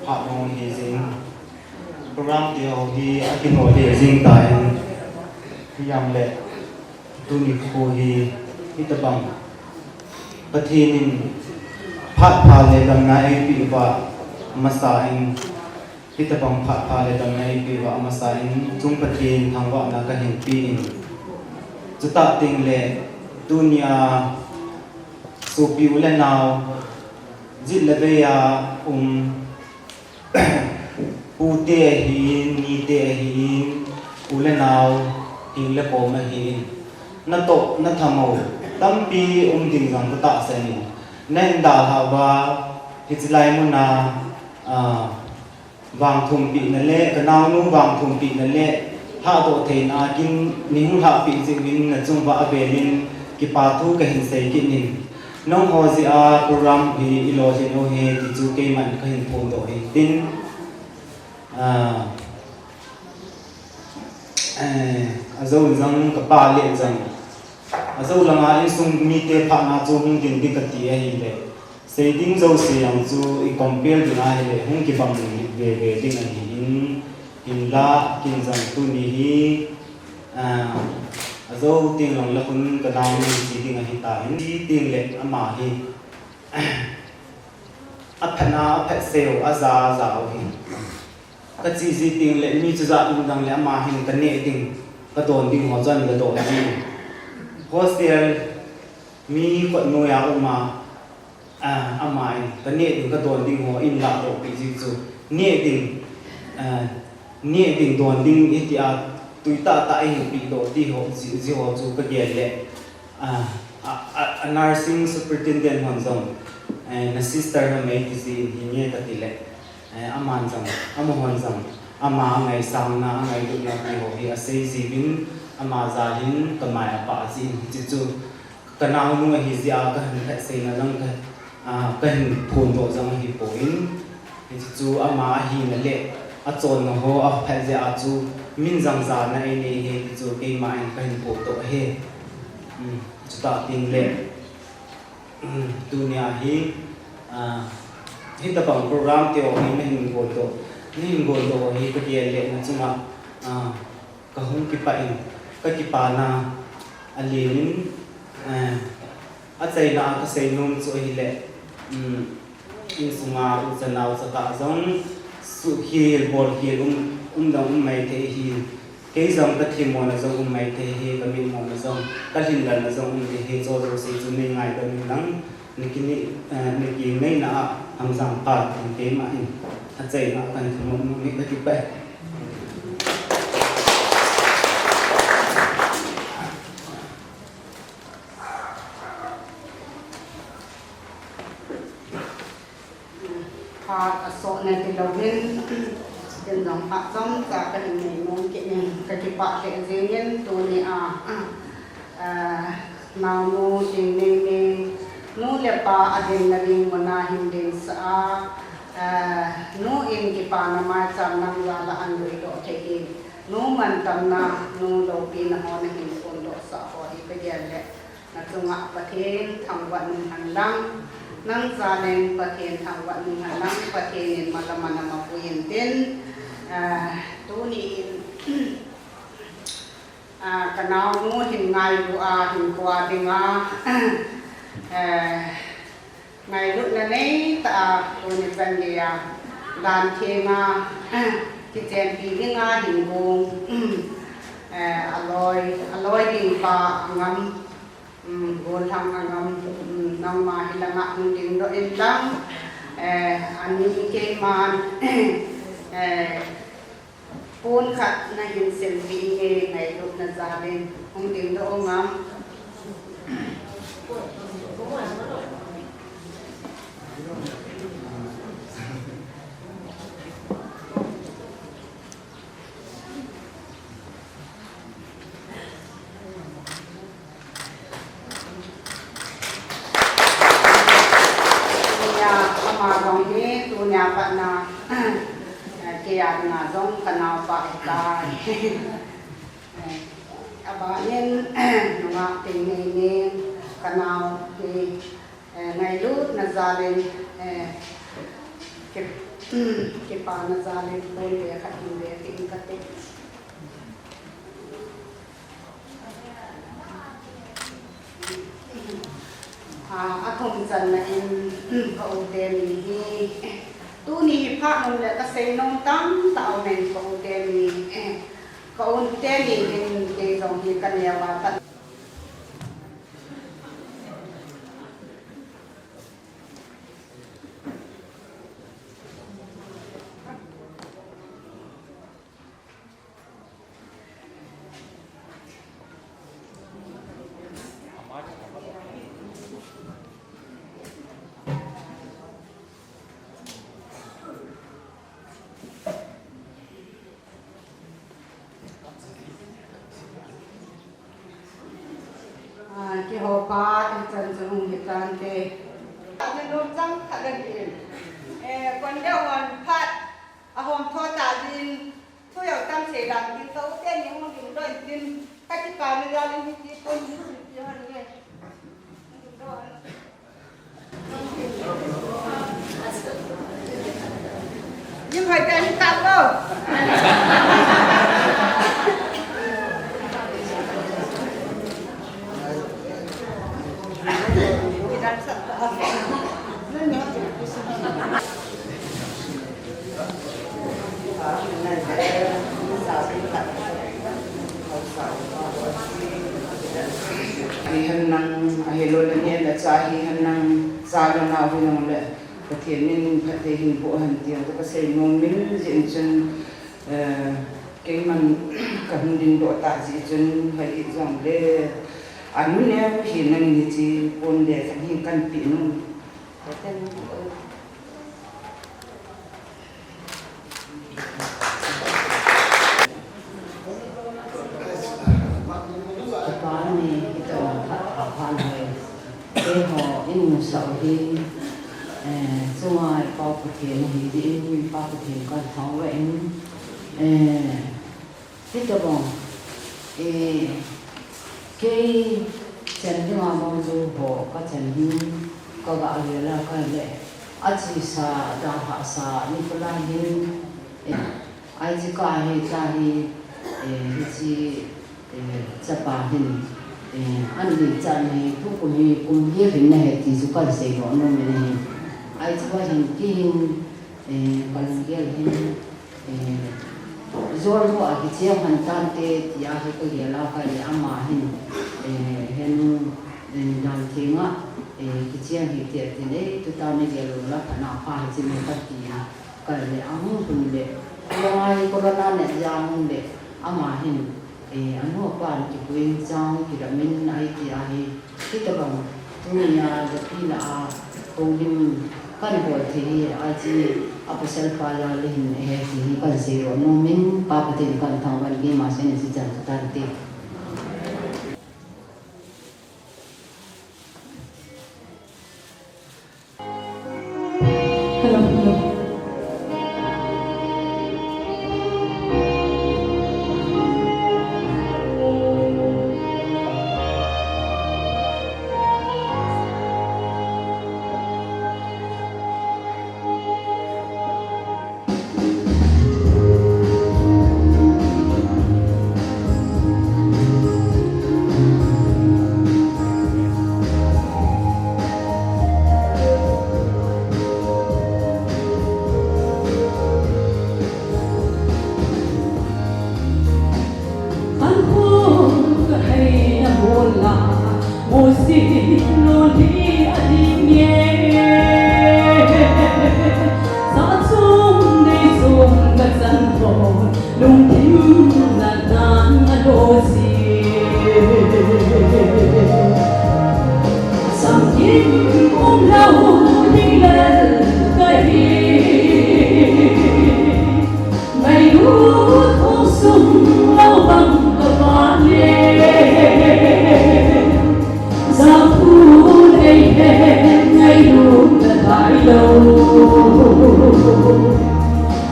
Phat mong hi jing. Program te ho hi akinoh lheh jing tan. Hijongle tuni kho hi hitabang Pathen in phat pha le damna eipeh uva amasan, hitabang phat pha le damna eipeh uva amasan, chung Pathen thangvahna kahin pe in. Chutah teng le tunia sopi u le nao, jet le vei a um, pute ahin, nite ahin, u le nao, hing le kom ahin, natoh, nathamo, tampi um ding jong katahsan in, nahin dalhah uva, hiche lai muna, ah, vangthumpehna le, ka naonu vangthumpehna le, lhahdoh theina a kin nei hung lhahpeh jeh uvin nachung uva avel in kipa thu kahin sei kit in. Nangho jeh a program hi ilolhin u ahi ti chu keiman kahin phongdoh ahi tin, ah, eh, ajou jong kapa le jong, ajou langa insung mite phatna chu hung ding ding kati ahile, sei ding jouse jong chu i compare ding ahile hung kibang veve ding ahin, hinla kin jong tuni hi, ah, ajou teng jongle khun ka naonu hi che ding ahitan, che teng le ama hi, aphat na, aphat seo, aja, aja u hi. Kache ji teng le, mi chu ja tung dang le, ama hin kaneh ding, kadon ding ho chu ahin ladoh ji. Hostel mi kot noiya uma, ah, ama in kaneh ding, kadon ding ho ahin ladoh pi ji chu. Neh ding, ah, neh ding, don ding, hitia, tui tahtah ahin pedoh ti ho, ji, ji ho chu kagel le. Ah, a, a, a nursing superintendent hon jong, eh, na sister na mei ti jin hinge kati le, eh, aman jong, amahon jong, ama angaisang na, angailutna ti ho hi asei jiuvin, ama jal in kamai apah jin hiche chu, kanaonu ahi jeh a kahin phatseina jong ka, ah, kahin phondoh jong ahipoi. Hiche chu ama ahina le, achonna ho aphat jeh a chu, min jangja na einei e ti chu, keima in kahin phondoh e. Hmm, chutah teng le, hmm, tunia hi, ah, hitabang program te ho hi nahin gondoh, nahin gondoh hi kagel le nachunga, ah, kahung kipah in, kakipana alen in, eh, achaina a kasei nom chu ahile, um, insunga ucha naocha tah jong, suhkhel, bolkhel um, um dang um maithei ahin, kei jong kathemmona jong um maithei ahi, kamitmona jong, kalhinlelna jong um ding ahi, chu jouse chu nei ngaidam in lang, Naki ni, eh, naki nei na a hamjang pa tin keima in achaina kan thumop nom hi kakipah e. Phat asohna tilou hin, ken jong phat chomcha kahin nei nom kit in kakipah lheh jeng in tunia, ah, Aa, naonu Tingneineng, nu le pa adinna ding muna hin dinsah a, aa, nu in kipana maicham nang jal a ahin luidoh thei in, nu mantamna, nu loupina ho nahin phondohsah ho hi kagel le, nachunga Pathen thangvah in umhen lang, nang jal in Pathen thangvah in umhen lang, Pathen in malam a na mapui intin, aa, tuni in, Ah, kanaonu hin ngailu a, hinkhoa dinga, eh, ngailutna neitah a, tuni chan geiya, dan thenga, kichenpi dinga hin gong, eh, aloi, aloi ding pa angam, um, gollhang angam, um, nangma hilanga hung dingdoh in lang, eh, ani keiman, eh, Pon khat nahin silpeh inge, ngailutna jal in hung dingdoh u ngam. Tunia, ama jong hi, tunia pat na, eh, kei a dinga jong kanaopa ahitai. Eh, abanin, nungah Tingneineng, kanao hi, eh, ngailutna jal in, eh, ki-, kipana jal in, pon ve khat hin ve kit inge kati. Ah, athum channa in, ka u teni hi, tuni hi phat nom le kasei nom tamtah aumin, ka u teni, ka u teni hin kei jong hi kaneo a pat. Ah, kihoupa, hichan chu hung hitante. Ahin nom chang khat ahin. Eh, kon le hon phat, ahom tho ta din, thu jong tam sei dan din, ka u teni hung dingdoh intin, kakipana jal in hiti pon hin silpeh hon inge. Lim hoi te ni ta ko. Cha le nau hi jong le Pathen in phatthei hin boh hen ti jong chu ka sei nom in, jeh in chun, eh, keiman ka hung dingdoh tah jeh chun, hoi jong le, anu neo hi nangin hiche pon le kan hin kan pe nom. Kipah e, kitoh phat pha pha e. Keiho in musah u hi, eh, chunga i Pa Pathen ahi jeh in, Pa Pathen kan thangvah in, eh, Hitobang, eh, kei chen dinga bang chu ho ka chen hin ka ga gel a ka le. Achesa, dalhahsa, ni pula hin, eh, aichi ka hi cha hi, eh, hiche, eh, chapa hin, eh, an li chan hi, tukum hi, kum li hin na he ti chu kan sei nom in ahi. Aichi ka hin, kei hin, eh, ka lunggel hin, Eh, Jol ho a kicheng han tante, tia hi ka gel a ka le ama hin, eh, henu, eh, dan thenga, eh, kicheng hi te tin, eh, tuta ni gel lo la, kana pa hi chin ka ti a, ka le a hung hun le, corona hi, corona ne ja hung le, ama hin, Eh, anu apa kipuiyin chang kiramin ahi ti ahi. Hitobang, tunia, japi la a, houlim kan bol thei hi, achi, apasal pa jal le hin, eh, ti hi kan sei nom in, Pa Pathen kan thangvah in, keima sen si chan tante. Hello, hello. An khun ka hei na bol la, mo si lo li a ding e. Sa chung nei chung ka chan ko, lungthim na nan a lo si. Samkim um lo ding lel ka hi. Ngailut hung sung lo bang ka vale. Zapu nei he ngailut na tai lo.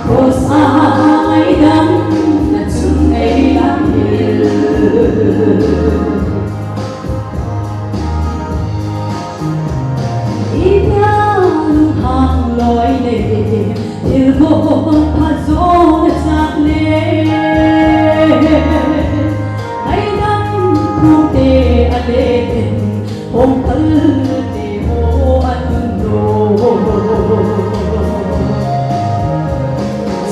Cross a ngaidam na chun nei lam hil. Ina lunghang loi le, thil bol pha jo na chak le. Ngaidam thute a le in, hong phal te ho a nun lo.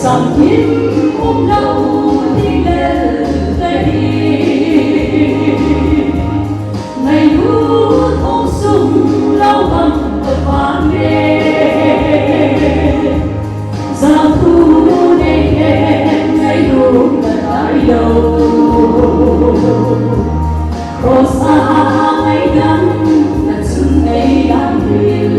Samkim um lo ding lel ka hi. Ngailut hung sung lo bang ka vale. Zapu nei he ngailut na tai lo. Cross a ngaidam na chun nei lam hil.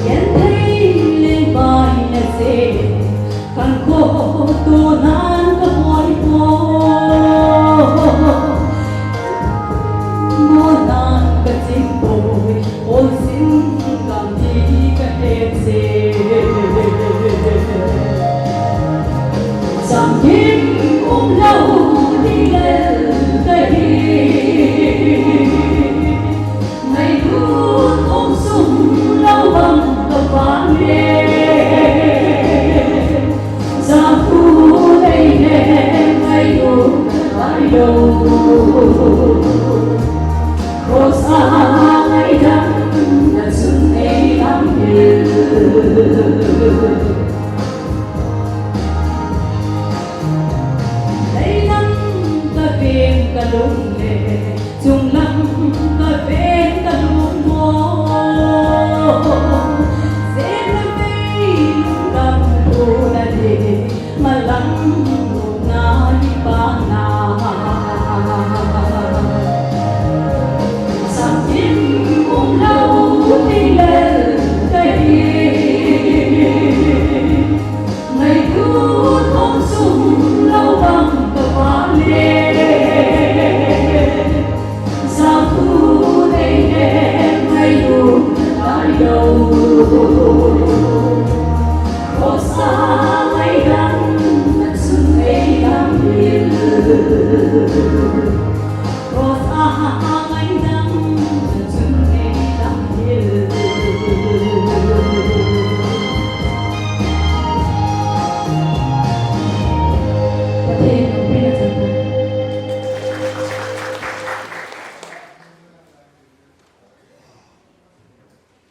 Genthei lengpa in a se, kan khoto nan ka moi po. Mo nan ka chim poi, ol sin gam di ka het se. Samkim um lo ding lel ka hi.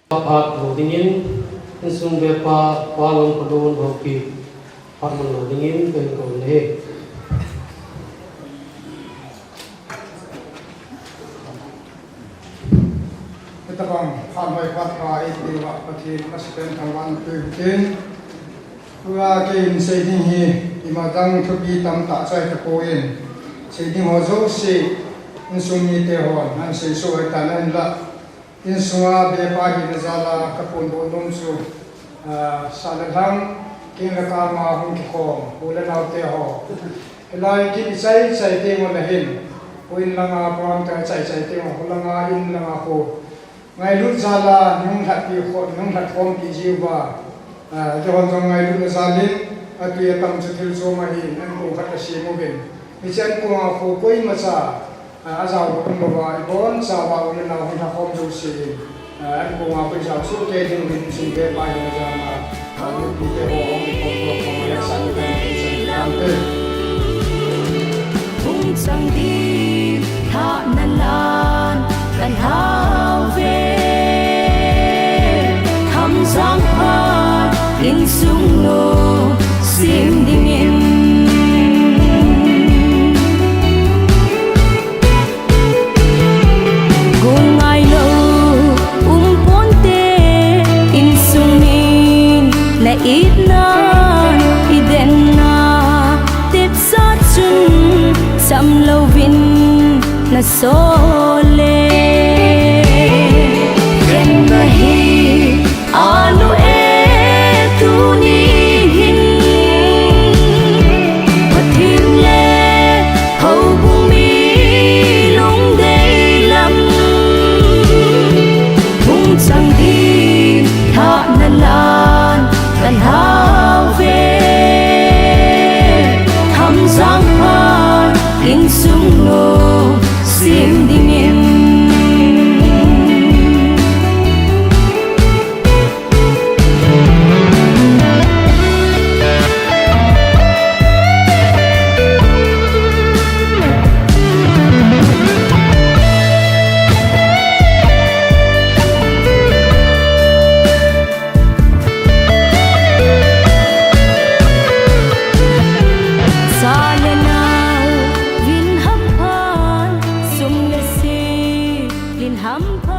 Phat lo dingin, insung vepa, Pa Longpalun Haokip, phat man lo dingin, kahin kou ahi. Hitabang phat hoi phat pha eipeuva Pathen masapen thangvahna peh uvin tin. Tua keiin sei ding hi, ima dang thupi tamtah chu ahitapoi. Sei ding ho jouse, insung mite hon ahin seisoh ahitan ahinla. Insunga vepa hina jal a kaphondoh nom chu, ah, sah le lhang, king le kama hung kikhom u le naote ho. Hilai kin ichai chai teng ule hin, houin langa program te chai chai teng u, langa in langa khu ngailut jal a nung lhatpi kho, nung lhat khompi jiuva. Ah, keiho jong ngailutna jal in, atui atam chu thil chom ahin, ankong khat asem uvin. Hiche ankong a khu koimacha, ah, ajaodoh umlouva, ibonchauva u le nao hung lhakhom jouse in, ah, ankong a khu ijao soh kei diuvin insung vepa hina jal a, ah, nupite ho hung kikhom khom khom a hetsahna kahin peh chan tante. Hung chang ding thahna lan kalhau ve. Khamjang phat insung lungset dingin. Gol ngailou um ponte, insung min na itna, i denna, tepsa chun cham louvin na sol le. Khenna hi anu e tuni hin, Pathen le houbung mi lungdei lam, hung chang ding thahna lan kalhau ve. Khamjang phat insung lungset dingin. Cha le nao vin hamphan, sum le sil in hamphan.